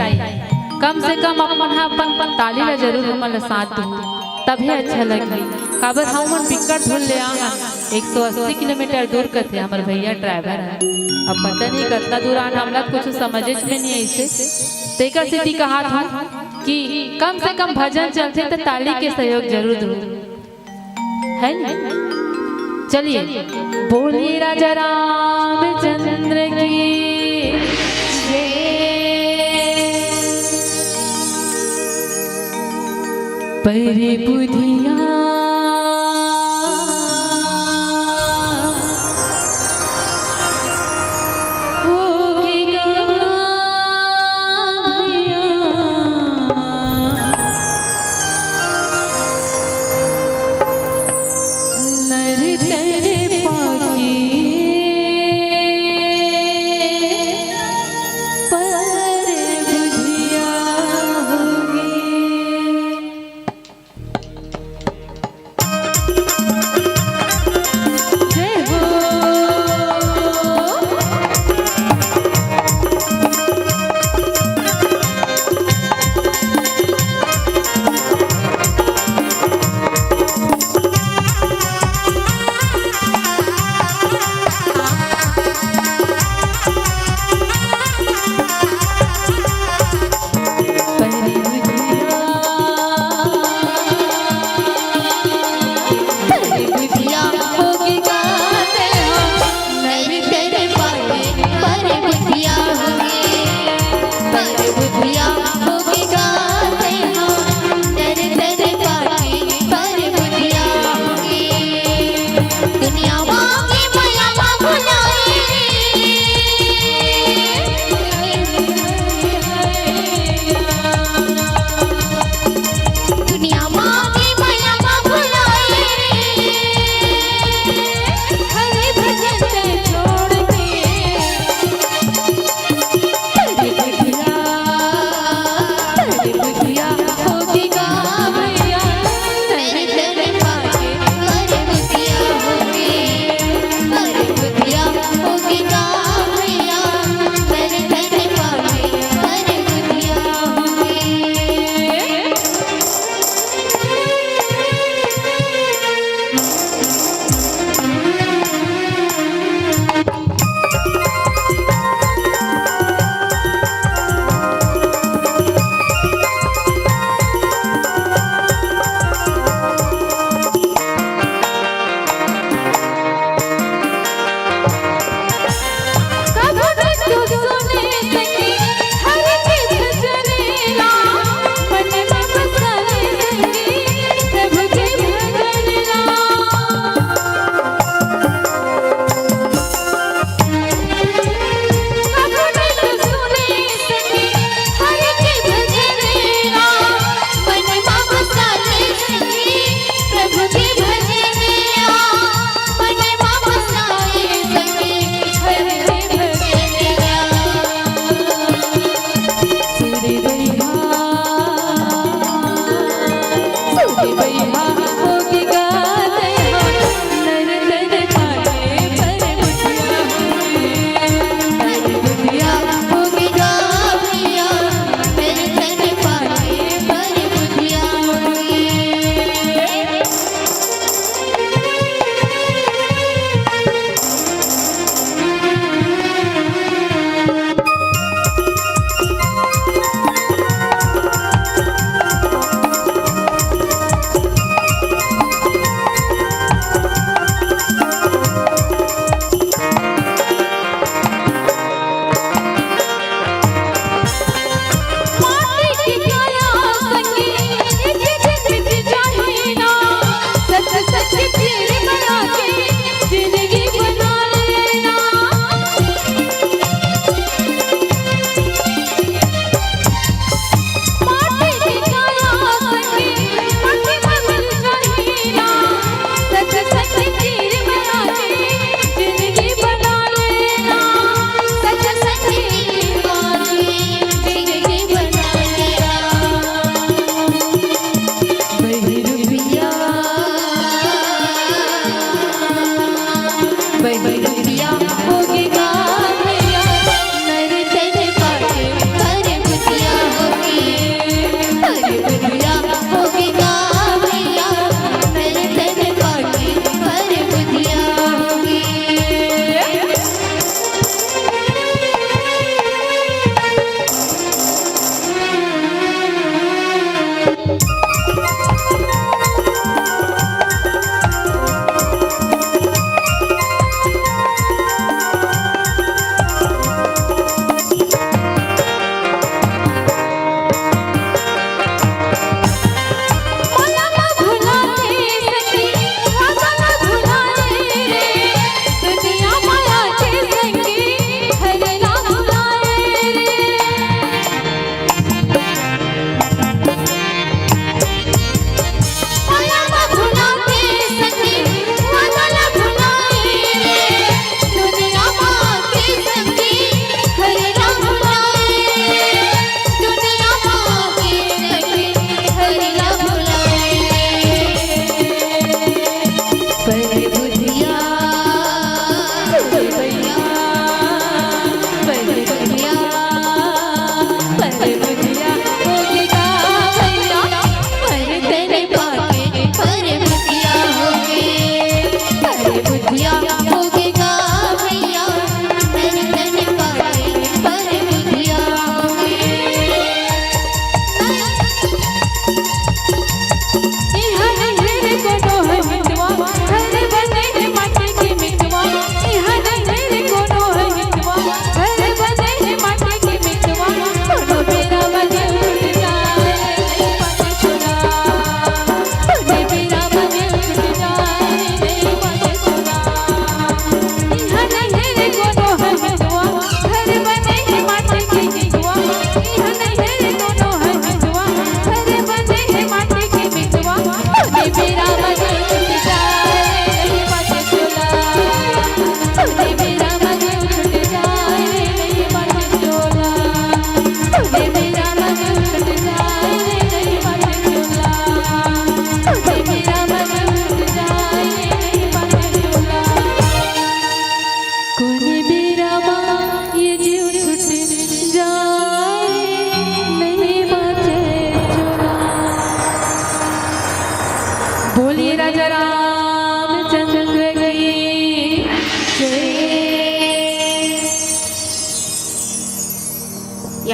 कम से कम अपन ह अपन ताली ल जरूर हमन ल साथ दू, तभे अच्छा लगही। काबर हमन बिकट धुन ले आए हन, एक सौ अस्सी किलोमीटर दूर कथे हमर भैया ड्राइवर ह। अब पता नहीं कतना दूर आन, हमला कुछ समझेच में नइ आइसे। तेकर सेती कहत हूँ कि कम से कम भजन चलथे त ताली के सहयोग जरूर दू, है न? चलिए, बोलिए राजा रामचंद्र की जय। परे बुधिया होगे गवा भैया, नर तन पाके पर बुधिया होगे।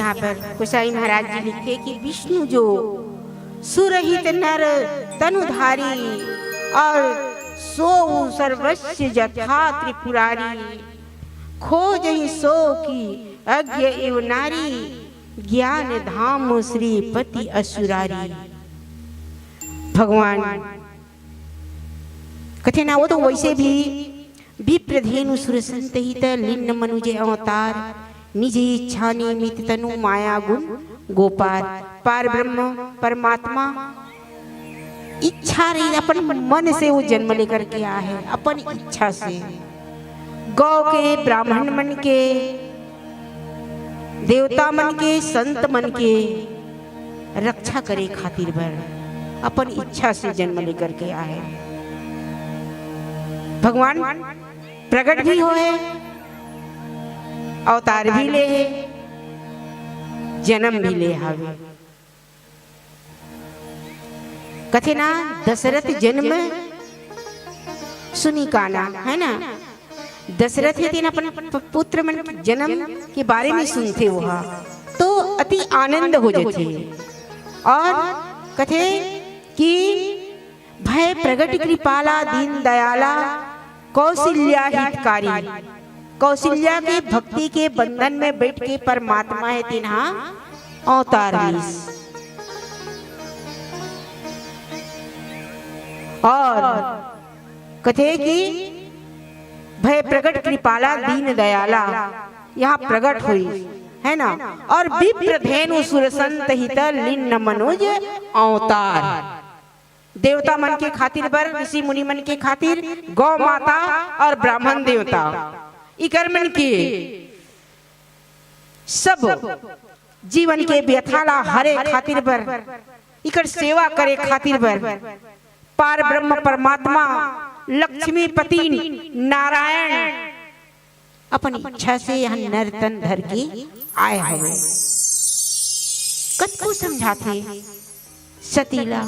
यहाँ पर गोसाई महाराज जी लिखे कि विष्णु जो सुरहित नर तनुधारी और सो सर्वस्व जथा त्रिपुरारी, खोजहि सो की अज्ञ एव नारी, ज्ञान धाम श्रीपति असुरारी। भगवान कथे ना, वो तो वैसे भी विप्रधेनु सुरसंतहित लिन्न मनुज अवतार, निज इच्छा निमित्त तनु माया गुण गोपार। पार ब्रह्म परमात्मा इच्छा रही, अपन मन से वो जन्म लेकर के आए हैं, अपन इच्छा से। गौ के, ब्राह्मण मन के, देवता मन के, संत मन के रक्षा करे खातिर बर अपन इच्छा से जन्म लेकर के आए। भगवान प्रगट भी होए, अवतार भी ले हे, जन्म भी ले हावे। कथे ना, दशरथ जन्म सुनि काना, है ना? दशरथ हे तेन अपन प-, पुत्र मन के जन्म के बारे में सुनथे, वो हा तो अति आनंद हो जथे। और कथे कि भय प्रगट कृपाला दीन दयाला कौशल्या हितकारी। कौशल्या के भक्ति के बंधन में बैठ के परमात्मा हे तेन हा अवतार लीस। और कथे कि भय प्रगट कृपाला दीन दयाला यहाँ प्रगट हुई, है ना? और विप्र धेनु सुर संत हित लिन्न मनुज अवतार। देवता मन के खातिर बर, ऋषि मुनि मन के खातिर, गौ माता और ब्राह्मण देवता, इकर मन के सब जीवन के व्यथा ला हरे खातिर बर, इकर सेवा करे खातिर बर पार ब्रह्म परमात्मा लक्ष्मीपति नारायण अपन इच्छा से यहाँ नर तन धर के आए हवे। कतको समझाथे सती ला,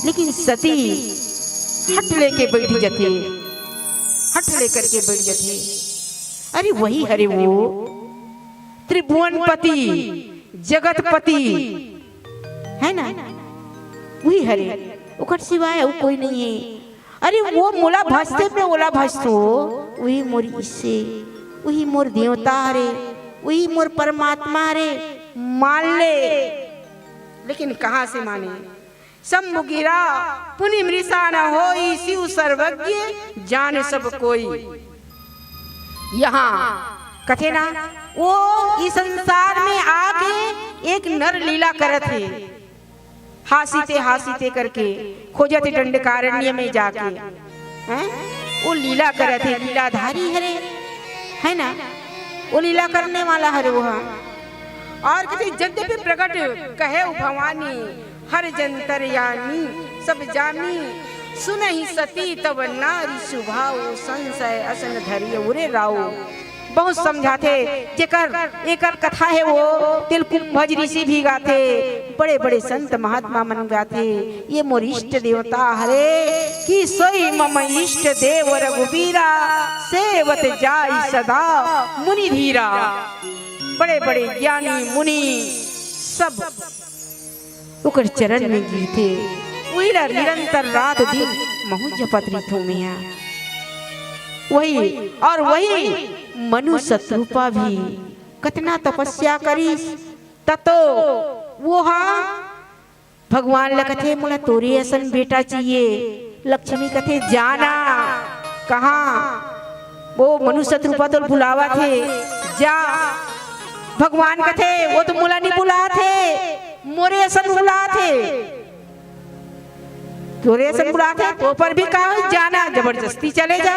लेकिन सती हठ लेके बैठ जथे, हठ लेकर के बैठ जथे। अरे वही हरे वो त्रिभुवनपति, जगतपति, है ना? वही हरे, ओकर सिवाय अउ कोई नहीं है। अरे वो मोला भजथे, मैं ओला भजथों, वही मोर ईश्वर, वही मोर देवता हरे, वही मोर परमात्मा हरे, मान ले। लेकिन कहाँ से माने? शंभु गिरा पुनि मृषा न होई, शिव सर्वज्ञ जान सब कोई। यहाँ कथे ना, वो इस संसार में आके एक नर लीला करत हे, हासिते हासिते करके खोजत हे दंडकारण्य में जाके, हैं? वो लीला करत हे, लीलाधारी हरे, है ना? वो लीला करने वाला हरे वो। और कथे, "जद्यपि प्रगट कहेउ भवानी, हर जंतर यानी सब जानी, सुनहि सती तब नारी सुभाव, संशय असन धरिय उरे राव।" बहुत समझाथे, जेकर एकर कथा हे वो तिलकुंभज ऋषि भी गाथे, बड़े बड़े संत महात्मा मन गाथे। ये मोर इष्ट देवता हरे कि सोई मम इष्ट देव रघुबीरा, सेवत जाई सदा मुनि धीरा। बड़े बड़े ज्ञानी मुनि सब ओकर चरण में गिरथे, उही ला निरंतर रात दिन महू जपत रहिथों मैया। वही, और वही मनु सतरूपा भी कतना तपस्या करिस, ततो वो हा भगवान ल कथे, "मोला तोरे असन बेटा चाहिए।" लक्ष्मी कथे, "जा ना।" कहाँ? वो मनु सतरूपा तोला बुलावत हे, जा। भगवान कथे, "वो तो मोला नहीं बुलात हे, मोरे असन बुलात हे। तोरे असन बुलात हे, तो पर भी का होई, जा ना, जबरदस्ती चले जा।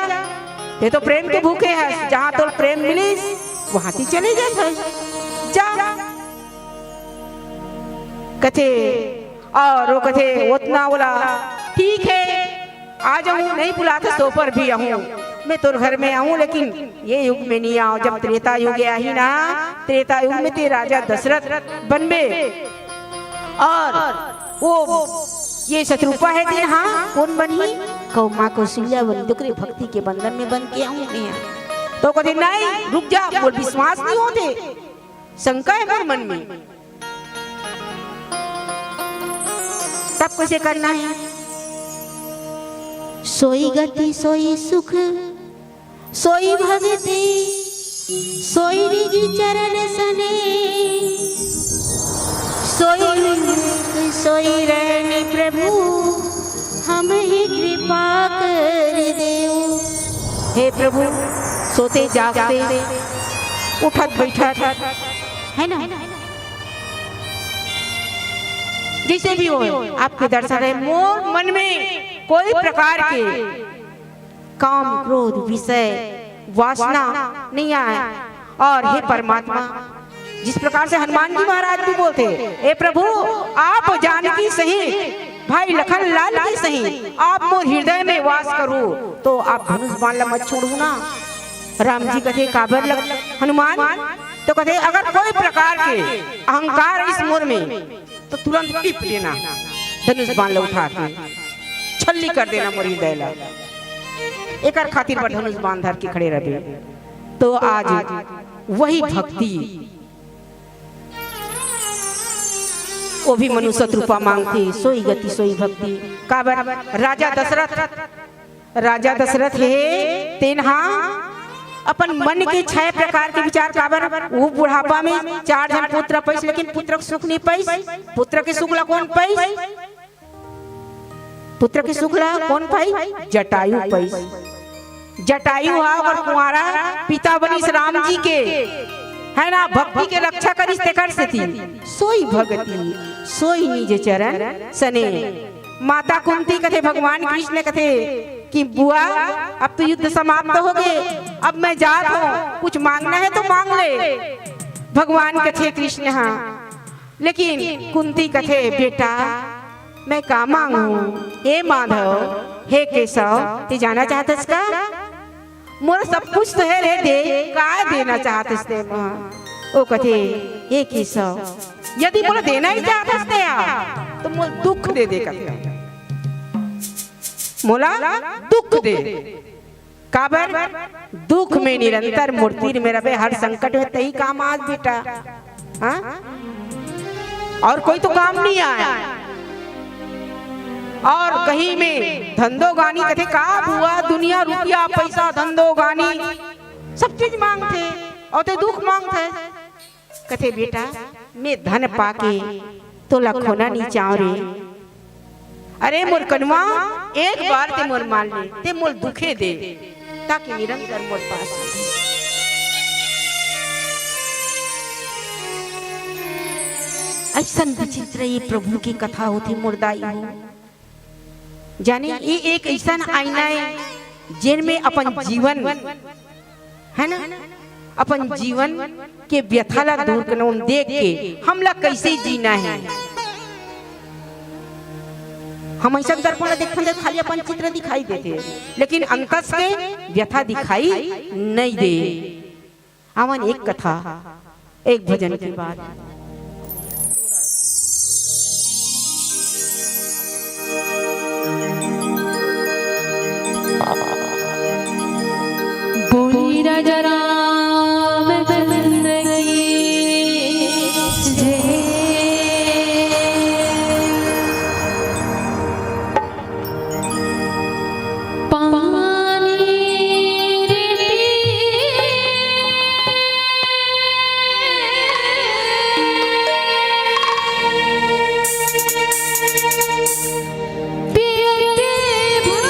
ते तो प्रेम के भूखे हस, जहाँ तोला प्रेम मिलिस, वहाँ ती चले जा, जा।" कथे, और वो कथे, "ओतना ओला, ठीक है, आ जाऊं, नहीं बुलात हस तो पर भी आऊं, मैं तोर घर में आऊं, लेकिन ये युग में नहीं आऊं।" जब त्रेता युग आही ना, त्रेता युग में ते राजा दशरथ बनबे, और वो ये सतरूपा हे तेन हा कोन बनही? कौ-, माँ कौशल्या बनही, तो ओकरे भक्ति के बंधन में बन के आऊं मैं। तो कथे, "नहीं, रुक जा, मोर विश्वास नहीं होते।" शंका हे मोर मन में। तब कइसे करना हे? सोई गति सोई सुख, सोई भगति, सोई निज चरण सने, सोई विवेक, सोई रहनी प्रभु, हमहि कृपा कर देउ। हे प्रभु, सोते जागते, उठत बैठत, हे ना, जइसे भी होय, आपके दर्शन रहे, मोर मन में कोई प्रकार के काम, क्रोध, विषय, वासना नइ आय। अउ हे परमात्मा, जिस प्रकार से हनुमान जी महाराज भी बोलथे, "हे प्रभु, आप जानकी सहित, भाई लखन लाल की सहित, आप मोर हृदय में वास करहू, त आप धनुष बाण ला मत छोड़हू ना।" राम जी कथे, "काबर लग-, हनुमान?" त कथे, "अगर कोई प्रकार के अहंकार इस मोर में, त तुरंत टिप देना, धनुष बाण ला उठा के छल्ली कर देना मोर हृदय ला।" एकर खातिर बर धनुष बाण धर के खड़े रहबे। त आज वही भक्ति, वो भी मनुष्य रूपा मांगथे, सोई गति सोई भक्ति। काबर? राजा दशरथ, राजा दशरथ हे, तेन हा अपन मन के छह प्रकार के विचार, काबर? वो बुढ़ापा में चार झन पुत्र पइस, लेकिन पुत्र के सुख नइ पइस। पुत्र के सुख ला कोन पइस? पुत्र के सुख ला कोन पइस? जटायु पइस। जटायु हा ओकर कुंवारा पिता बनिस राम जी के, हे ना, भक्ति के रक्षा करिस तेकर सेती। सोई भगति, सोई निज चरण सने। माता कुंती कथे, भगवान कृष्ण कथे कि बुआ, अब तो युद्ध समाप्त होगे, अब मैं जात हंव, कुछ मांगना हे त मांग ले। भगवान कथे कृष्ण हा, लेकिन कुंती कथे, "बेटा, मैं का मांगहूं? हे माधव, हे केशव, तें जाना चाहत हस का? मोर सब कुछ तो हे रे, दे, का देना चाहत हस तें मोला?" ओ कथे, "हे केशव, यदि मोला देना ही चाहत हस तें, त मोला दुख दे दे," कथे, "मोला दुख दे।" काबर? दुख में निरंतर मोर तीर में रबे, हर संकट में तही काम आस बेटा। हाँ? अउ कोई तो काम नइ आय। अउ कहीं में धंधो गानी कथे, का बुआ, दुनिया रुपया पैसा धंधो गानी सब चीज मांगथे, अउ तें दुख मांगथे। कथे, "बेटा, मैं धन पाके तोला खोना नइ चाहंव रे। अरे मोर कनुआ, एक बार तें मोर मान ले, तें मोला दुखे दे, ताकि निरंतर मोर पास रहे।" अइसन विचित्र ये प्रभु के कथा होथे मोर दाई हो। जाने, ये एक अइसन आईना हे, जेन में अपन जीवन, हे ना, अपन जीवन के व्यथा ला दूर करना, देख के हमला कइसे जीना हे। हम अइसन दर्पण ला देखथन, त खाली अपन चित्र दिखाई देथे, लेकिन अंतस के व्यथा दिखाई नइ दे। आवन एक कथा, एक भजन के बाद। बोली राजा रामचंद्र की जय। पानी रे पियत भर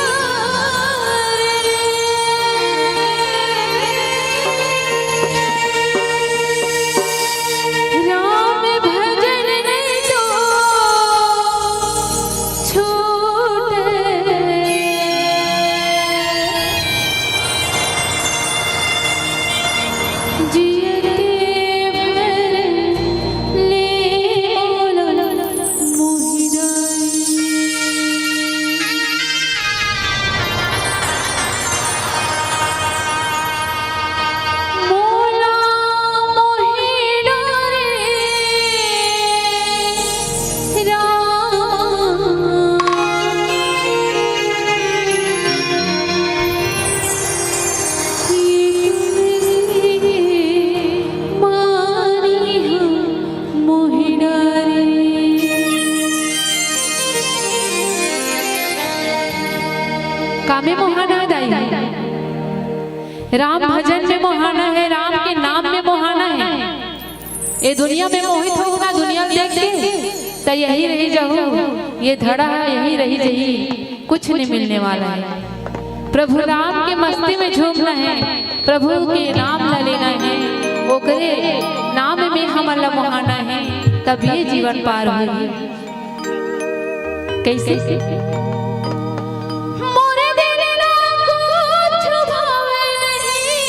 ये दुनिया में मोहित हो ना दुनिया देख के, त यही रही जाहू, ये धरा ह यही रही जाही, कुछ नहीं मिलने वाला है। प्रभु राम के मस्ती में झूमना है, प्रभु के नाम ला लेना है, ओकरे नाम में हमन ला मोहाना है, तब ये जीवन पार होही। कैसे? मोरे दिल ला कुछ भावे नहीं।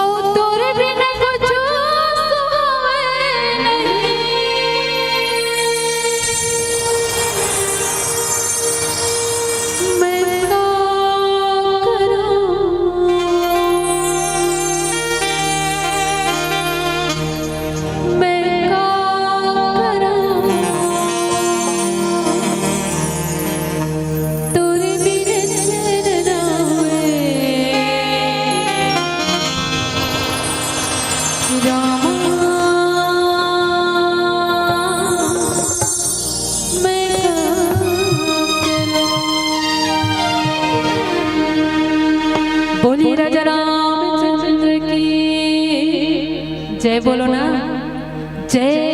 अउ तोरे बिना कुछ सुहावे नहीं। मैं का करूं? मैं का करूं? तोरे बिन चैन ना आवे। रामा, मैं का करूं? बोलिए राजा रामचंद्र की जय। बोलो ना, जय।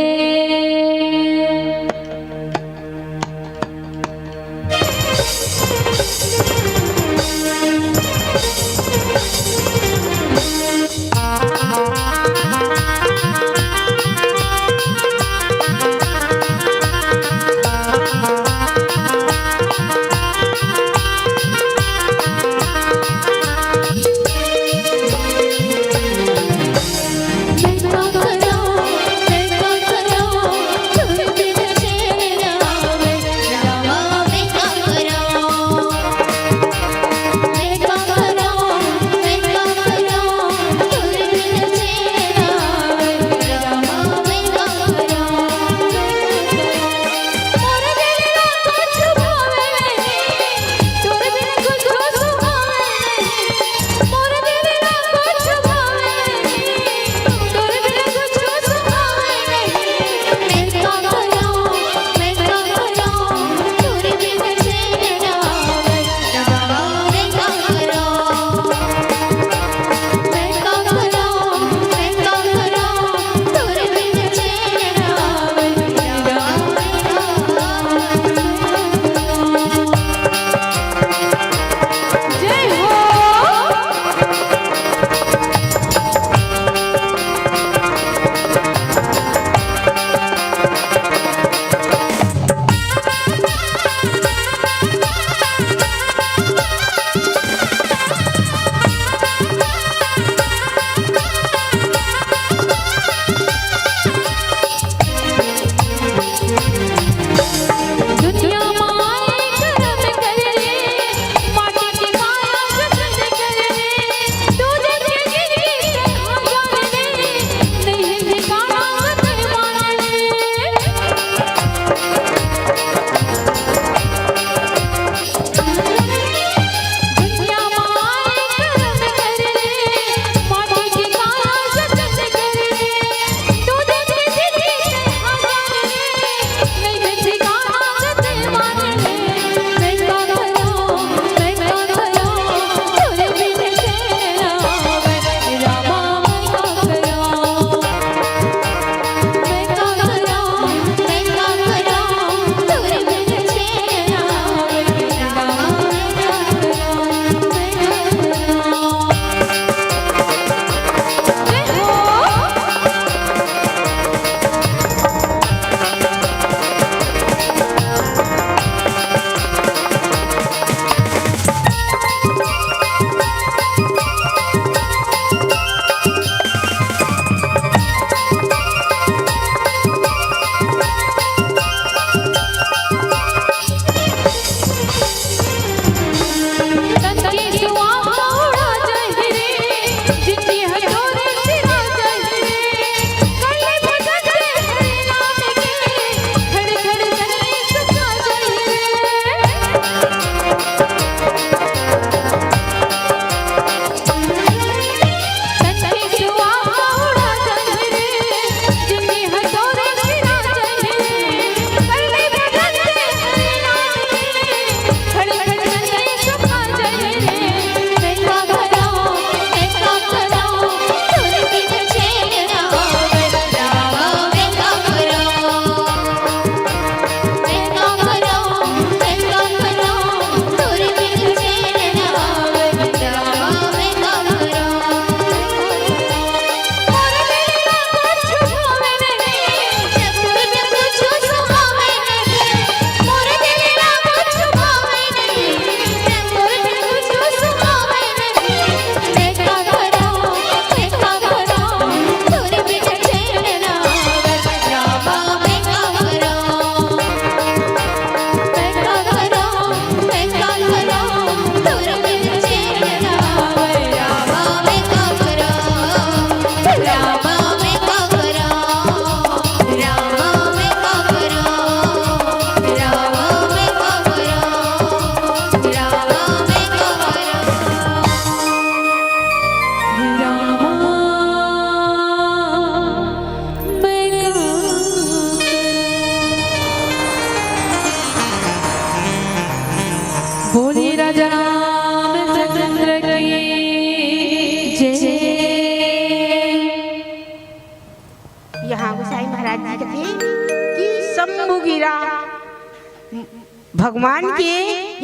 भगवान के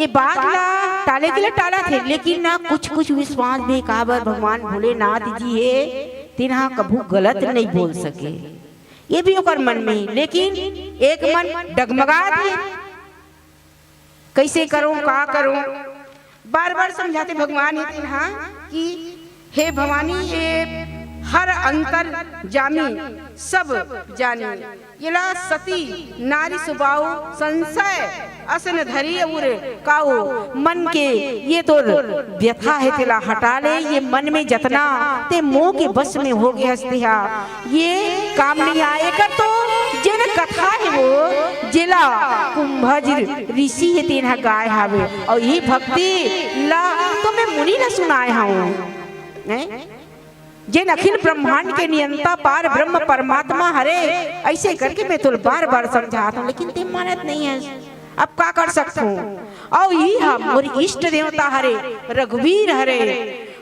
ये बात ला टाले के लिए टाला थे, लेकिन ना कुछ कुछ विश्वास भी काबर भगवान भोलेनाथ जी हे, तेन हा कभू गलत नहीं बोल सके। ये भी ओकर मन में, लेकिन एक मन डगमगा थे, कैसे करूं, का करूं, बार बार समझाते भगवान हे तेन हा कि हे भवानी, ये हर अंतर जामी, सब जानी, येला सती नारी सुबाऊ, संशय असन धरी उर काऊ। मन के ये तोर व्यथा हे, तेला हटा ले। ये मन में जतना ते मोह के बस में हो गया हस, तेहा ये काम नहीं आए कर। तो जेन कथा हे वो, जेला कुंभज ऋषि हे तेन हा गाय हावे, और ये भक्ति ला तो मैं मुनि ला सुनाए हूँ, हैं? जेन अखिल ब्रह्मांड के नियंता पार ब्रह्म परमात्मा हरे, ऐसे करके मैं तोल बार बार समझात हूँ, लेकिन ते मानत नहीं है। अब का कर सकत हूँ? अउ इही हा मोर इष्ट देवता हरे, रघुवीर हरे,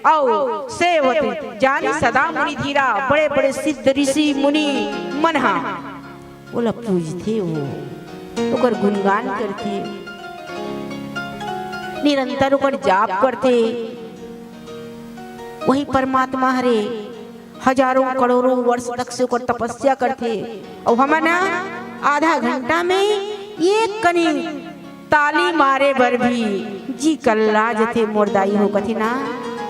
अउ सेवत जानी सदा मुनि धीरा, बड़े बड़े सिद्ध ऋषि मुनि मन हा ओला पूजथे, वो ओकर गुणगान करथे, निरंतर ओकर जाप करथे। वही परमात्मा हरे हजारों करोड़ों वर्ष तक से ओकर तपस्या करथे, अउ हमन आधा घंटा में एक कनी ताली मारे बर भी जी कल्ला जथे। मोर दाई हो कथे ना,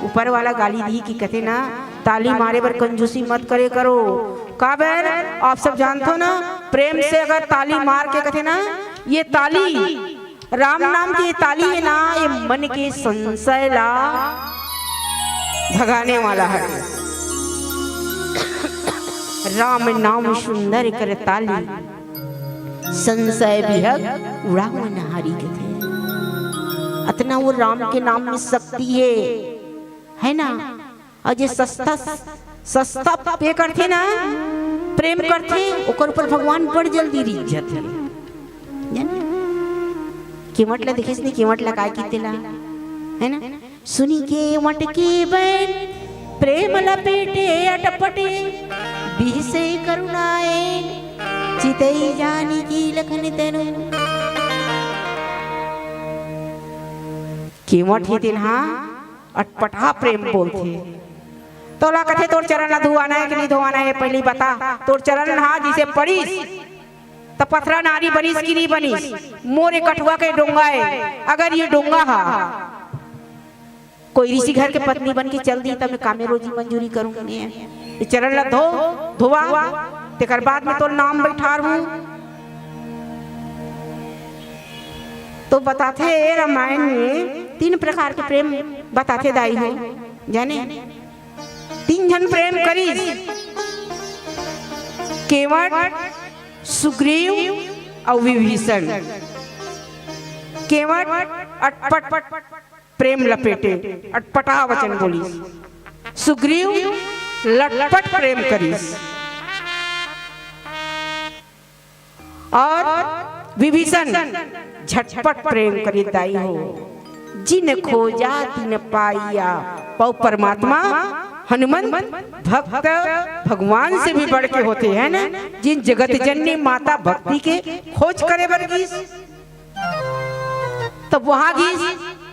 ऊपर वाला गाली दी कि कथे ना, ताली मारे बर कंजूसी मत करे करो। काबर? आप सब जानथो ना, प्रेम से अगर ताली मार के कथे ना, ये ताली राम नाम के ताली हे ना, ये मन के संशय ला भगाने वाला हे। राम नाम सुंदर कर ताली, संशय बिहग उड़ाव नहारी कथे। अतना वो राम के नाम में शक्ति हे, है ना? अउ जे सस्ता, सस्ता पे करथे ना, प्रेम करथे, ओकर ऊपर भगवान बड़ जल्दी रिझ जथे। जाने? केवट ला देखेस नहीं, केवट ला काय किथे ला, है ना? सुनी केवट के बैन, प्रेम लपेटे अटपटे, बिहसे करुणाए, चितई जानी की लखन तनु। केवट हे तेन हा अटपटा प्रेम बोलथे। तोला कथे, "तोर चरण ला धुवाना हे कि नहीं धुवाना हे, पहली बता। तोर चरण हा जैसे पड़ीस, त पथरा नारी बनिस कि नहीं बनिस? मोर ए कठुआ के डोंगा हे, अगर ये डोंगा हा कोई ऋषि घर के पत्नी बन के चल दी, त मैं कामे रोजी मंजूरी करूं ने? ये चरण ला धो, धोवा, तेकर बाद में तोर नाम बैठार हूं।" तो बताथे, ए रामायण में तीन प्रकार के प्रेम बताथे दाई हो, जाने? तीन झन प्रेम करिस, केवट, सुग्रीव अउ विभीषण। केवट अटपट प्रेम लपेटे, अटपटा वचन बोलिस। सुग्रीव लटपट प्रेम करिस। अउ विभीषण झटपट प्रेम करिस दाई हो। जिन खोजा तिन पाइया, पउ परमात्मा हनुमंत भक्त भगवान से भी बढ़ के होथे, है ना? जिन जगत जननी माता भक्ति के खोज करे बर गिस, तब वहां गिस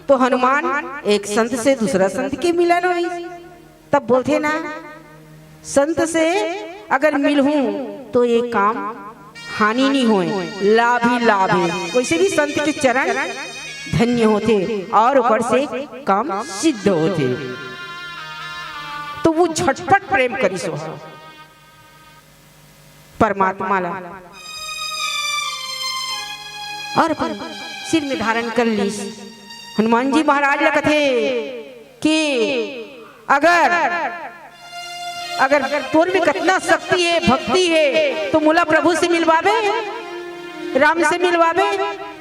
तो हनुमान एक संत से दूसरा संत के मिलन होइस। तब बोलथे ना, संत से अगर मिलहूं तो ये काम हानि नहीं होय, लाभ ही लाभ हे। वैसे भी संत के चरण धन्य होथे अउ ओकर से काम सिद्ध होथे। तो वो झटपट प्रेम करिस परमात्मा ला अउ अपन सिर में धारण कर लिस। हनुमान जी महाराज ला कथे कि अगर, अगर तोर में कतना शक्ति हे, भक्ति हे, तो मोला प्रभु से मिलवाबे, राम से मिलवाबे।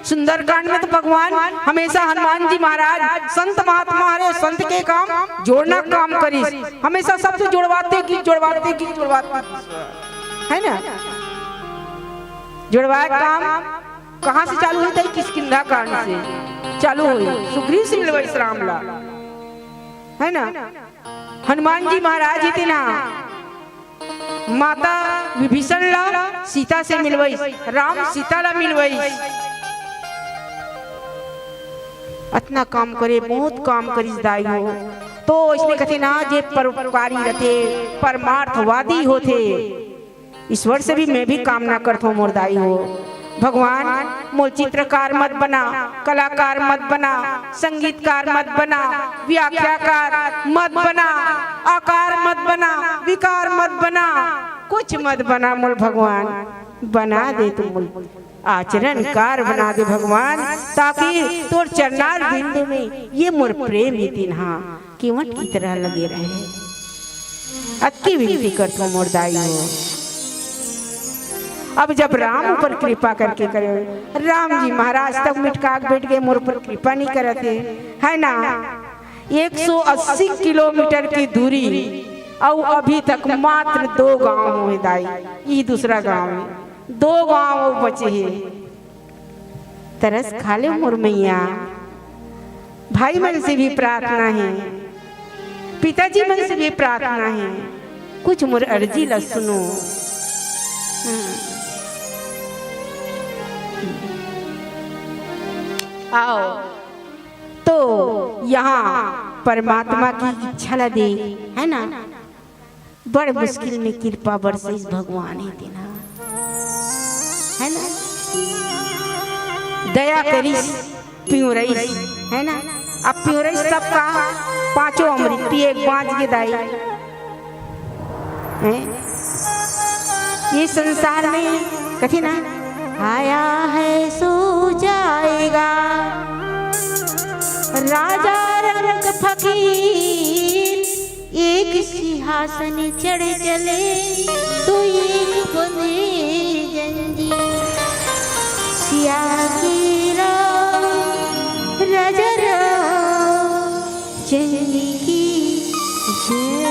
सुंदरकांड में तो भगवान हमेशा हनुमान जी महाराज संत महात्मा हरे, संत के काम जोड़ना काम करिस, हमेशा सबसे जोड़वाथे गिस, जोड़वाथे गिस, जोड़वाथे गिस, है ना? जोड़वाए काम कहां से चालू होथे? किष्किंधा कांड से चालू होइस, सुग्रीव से मिलवाइस राम ला, है ना? हनुमान जी महाराज हे तेन हा माता विभीषण ला सीता से मिलवाइस, राम सीता ला मिलवाइस। अतना काम करे, बहुत काम करिस दाई हो। तो इसने कथे ना, जे परोपकारी रथे, परमार्थवादी होथे, ईश्वर से भी मैं भी कामना करथों मोर दाई हो। भगवान, मोर चित्रकार मत बना, कलाकार मत बना, संगीतकार मत बना, व्याख्याकार मत बना, आकार मत बना, विकार मत बना, कुछ मत बना मोर भगवान, बना दे तू मोर आचरणकार बना दे भगवान, ताकि तोर चरणार बिंदु में ये मोर प्रेम ही तिन्हा केवट की तरह लगे रहे। अतकी विनती करथों मोर दाई हो। अब जब राम ऊपर कृपा करके करे, राम जी महाराज तक मिटका के बैठ गए, मोर ऊपर कृपा नहीं करत हे, है ना? एक सौ अस्सी किलोमीटर की दूरी, अउ अभी तक मात्र दो गांव होए दाई, ई दूसरा गांव हे, दो गांव अउ बचे हे। तरस खा ले मोर मैया। भाई मन से भी प्रार्थना हे, पिताजी मन से भी प्रार्थना हे, कुछ मोर अर्जी ला सुनो। हम्म। आओ, तो यहाँ परमात्मा की इच्छा ला दे, है ना? बड़ मुश्किल में कृपा बरसिस भगवान हे तेन ह, है ना? दया करिस, पिंवरइस, है ना? अब पिंवरइस तब का पांचों अमृत पिए, बांच गे दाई। हैं? ये संसार में कथे ना, आया है सो जाएगा, राजा रंक फकीर एक सिंहासन चढ़ चले, तो एक बने जंजीर। सिया की राम, राजा राम, चंडी की जय।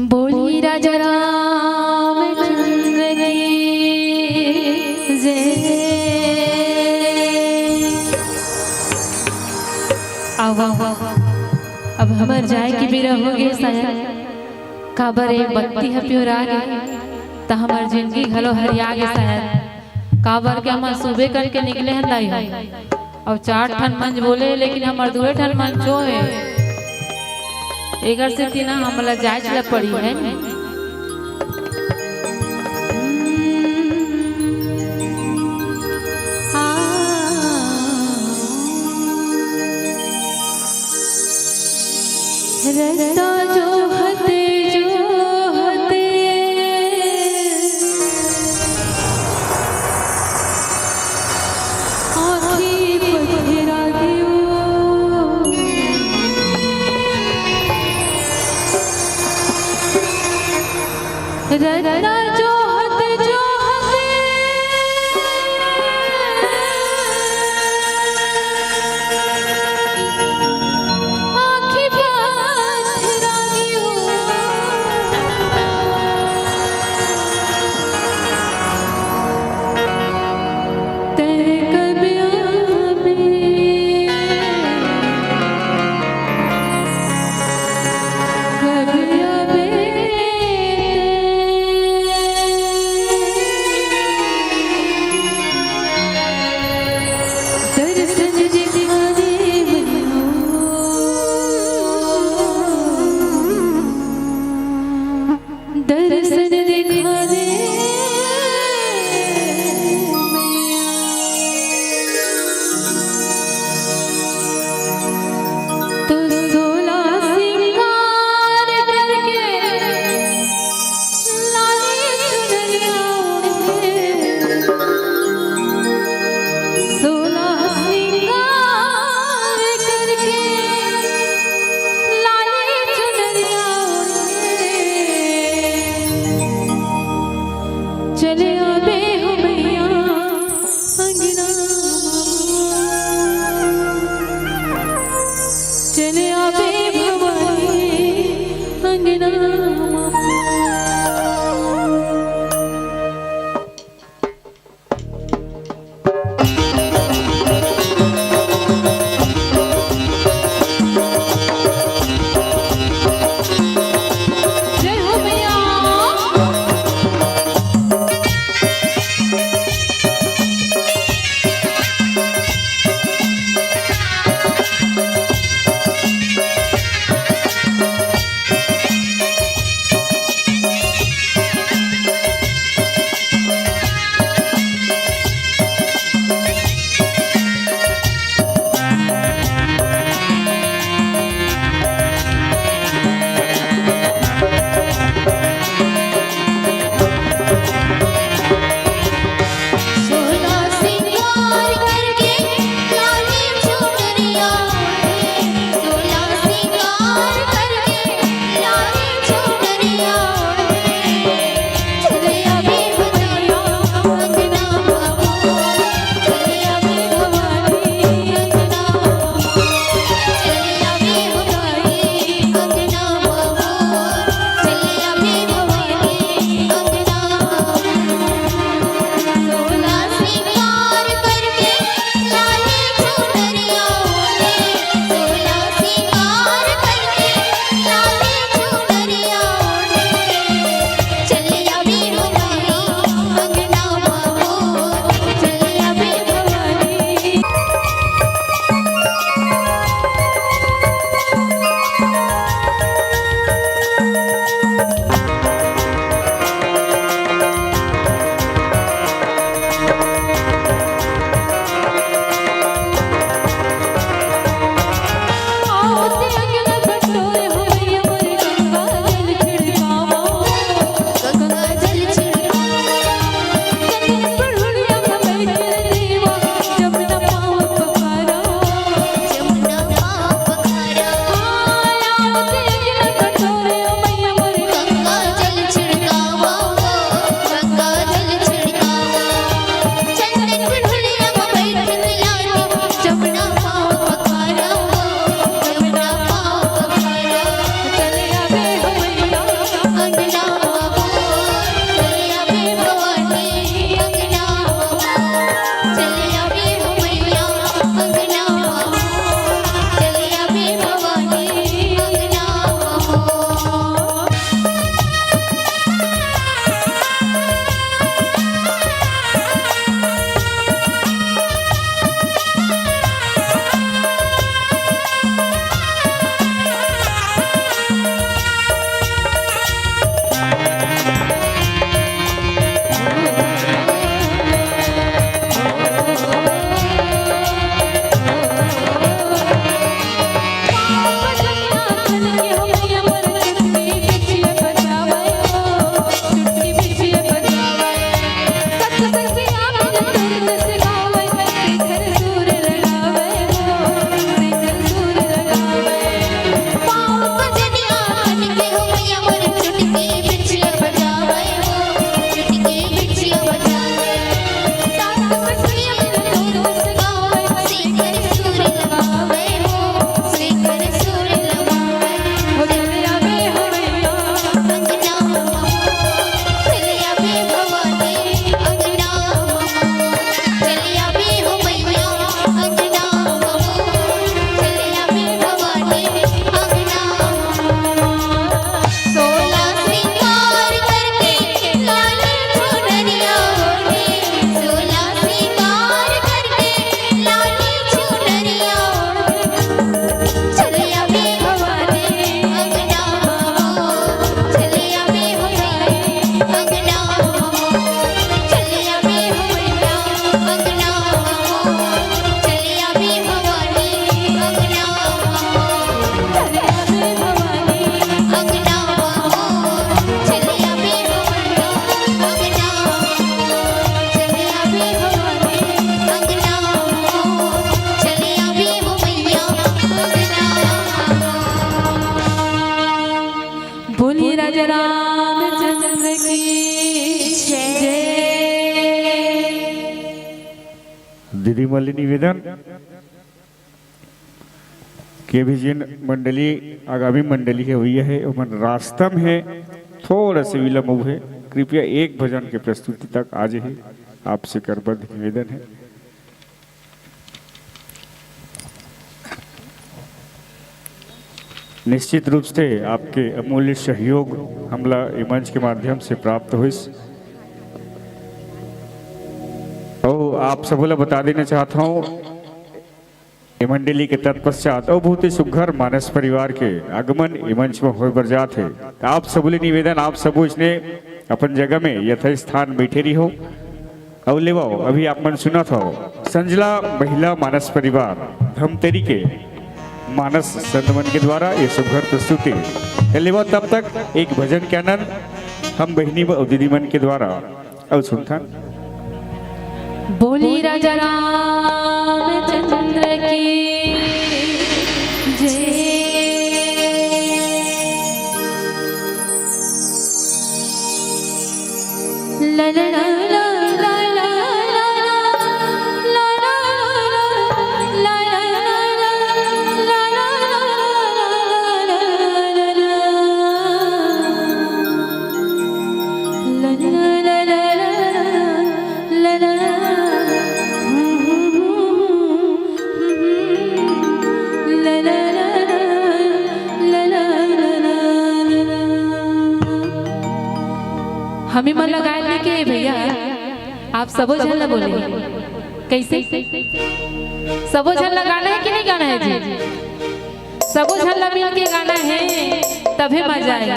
बोली राजा रामचंद्र की जय। आवा, अब हमर जाए के बेरा हो गे शायद, काबर ए बत्ती ह पिंवरा गे, त हमर जिनगी घलो हरिया गे शायद, काबर के हमन सुबे करके निकले हन दाई हो। अउ चार ठन मंच बोले, लेकिन हमर दूए ठन मंच हे। एकर सेती ना हमला जायच ल पड़ी, है नी? रस्ता जोहत, जोहत आँखी पथरा गे ओ। दीदी मन ले निवेदन कि अभी जेन मंडली, आगामी मंडली हे, होइया हे, ओमन रास्ता में हे, थोड़ा से विलंब हुए, कृपया एक भजन के प्रस्तुति तक आ जाही, आपसे करबद्ध निवेदन हे। निश्चित रूप से आपके अमूल्य सहयोग हमला ए मंच के माध्यम से प्राप्त होइस। अउ आप सबो ला बता देना चाहत हूँ, ए मंडली के तत्पश्चात अउ बहुत ही सुघर मानस परिवार के आगमन ए मंच में होय बर जात हे। त आप सबो ले निवेदन, आप सबो इसने अपन जगह में यथास्थान बैठे रहिहू। अउ लेवव, अभी आप मन सुनत हव संजला महिला मानस परिवार धमतरी के मानस संत मन के द्वारा ये सुघर प्रस्तुति। त लेवव, तब तक एक भजन के आनंद हम बहिनी अउ दीदी मन के द्वारा अउ सुनथन। बोली राजा रामचंद्र की जय। हमी मन लगाए लेके भैया, आप सबो झन ला बोले, कैसे? सबो झन ला गाना हे कि नहीं गाना हे जी? सबो झन ला मिल के गाना हे, तभे मजा आए।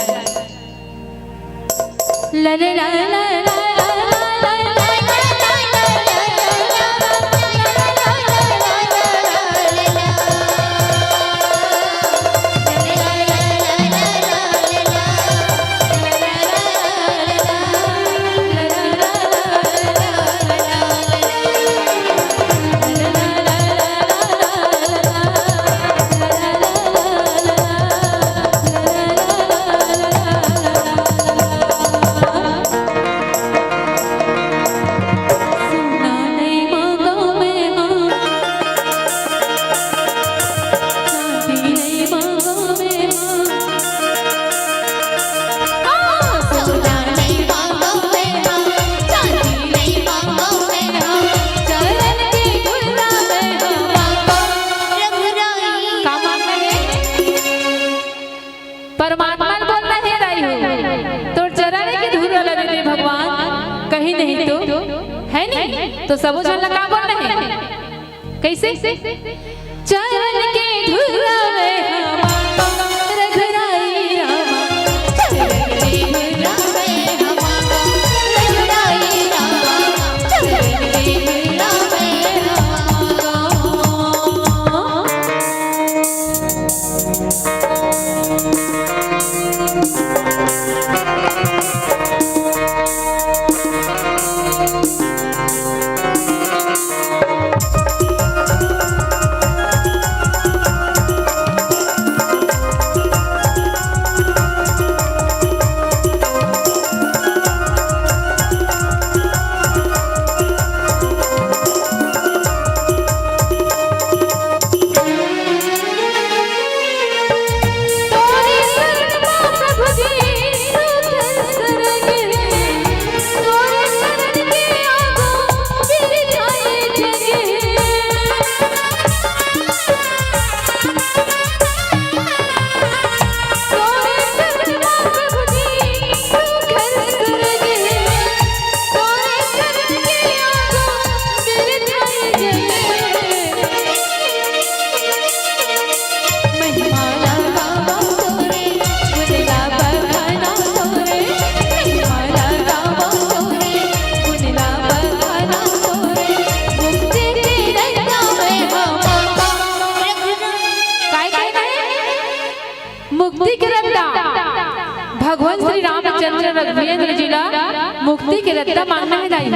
परमात्मा ल बोलना हे दाई हो, तोर चरण के धूल वाला दे दे भगवान, कहीं नहीं तो है नहीं, तो सबो झन ला का बोलना हे? कैसे? चरण के धूल में हमार रघुराई रामा, चरण के धूल में हमार रघुराई रामा, चरण के धूल में हमार। काय कहना हे? मुक्ति के रद्दा। भगवान श्री रामचंद्र रघुवीर जी ला मुक्ति के रद्दा मांगना हे दाई।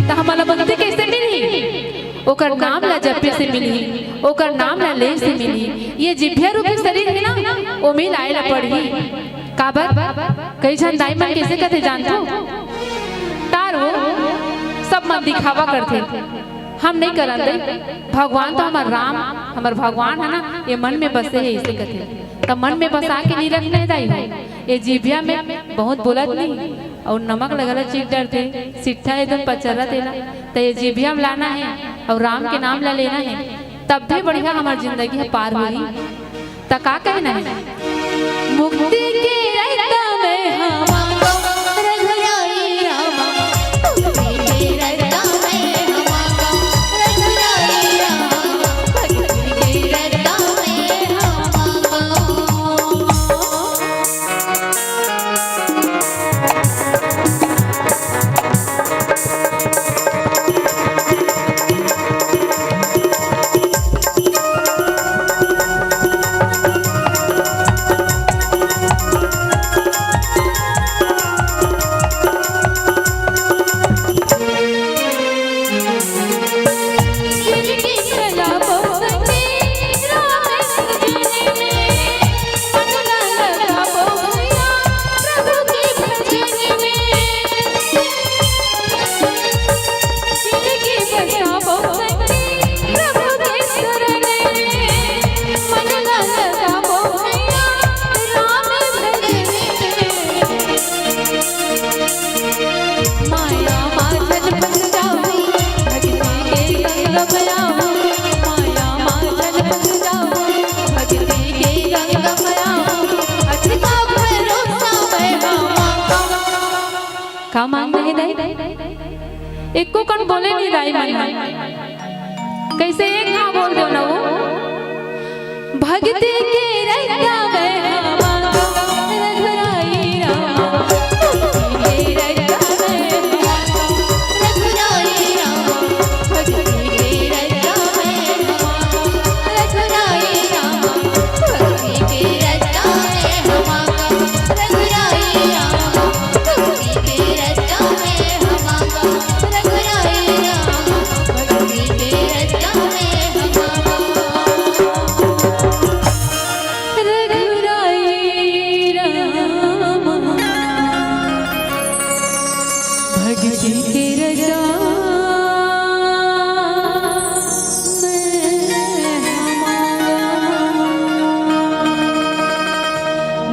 त हमला मुक्ति कैसे मिलही? ओकर नाम ला जपे से मिलही, ओकर नाम ला ले से मिलही। ये जिभ्या रूपी शरीर हे ना, ओमे लाए ला पड़ही। काबर? कई झन दाई मन कैसे कथे जानथो? तारो सब मन दिखावा करथे। हम नहीं करन दई। भगवान तो हमर राम, हमर भगवान है ना, ये मन में बसे है, इसे कथे। त मन में बसा के नहीं रखना है दाई हो। ये जीभिया में बहुत बोलत नहीं, और नमक लगला चीख डरथे, सिट्ठा एकदम पचरत एला। त ये जीभिया में लाना है और राम के नाम ला लेना है, तब भी बढ़िया हमर जिंदगी है पार होही। त का कहना है? मुक्ति के रास्ता में हम रघुराई रामा, मुक्ति के रास्ता में हम रघुराई रामा, भक्ति के रास्ता में हम का मांगना है दाई? एको कन बोले नहीं दाई मन ह। कैसे एक घाव बोल दो ना वो। भक्ति के रंगा में हम रघुराई राम। भक्ति के रंगा में हम रघुराई राम। भक्ति के रंगा में हम रघुराई राम। भक्ति के रंगा में हम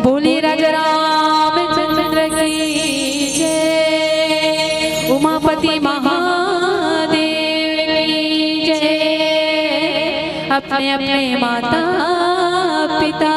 बोलिए राजा रामचंद्र की जय, उमापति महादेव की जय। अपने अपने माता पिता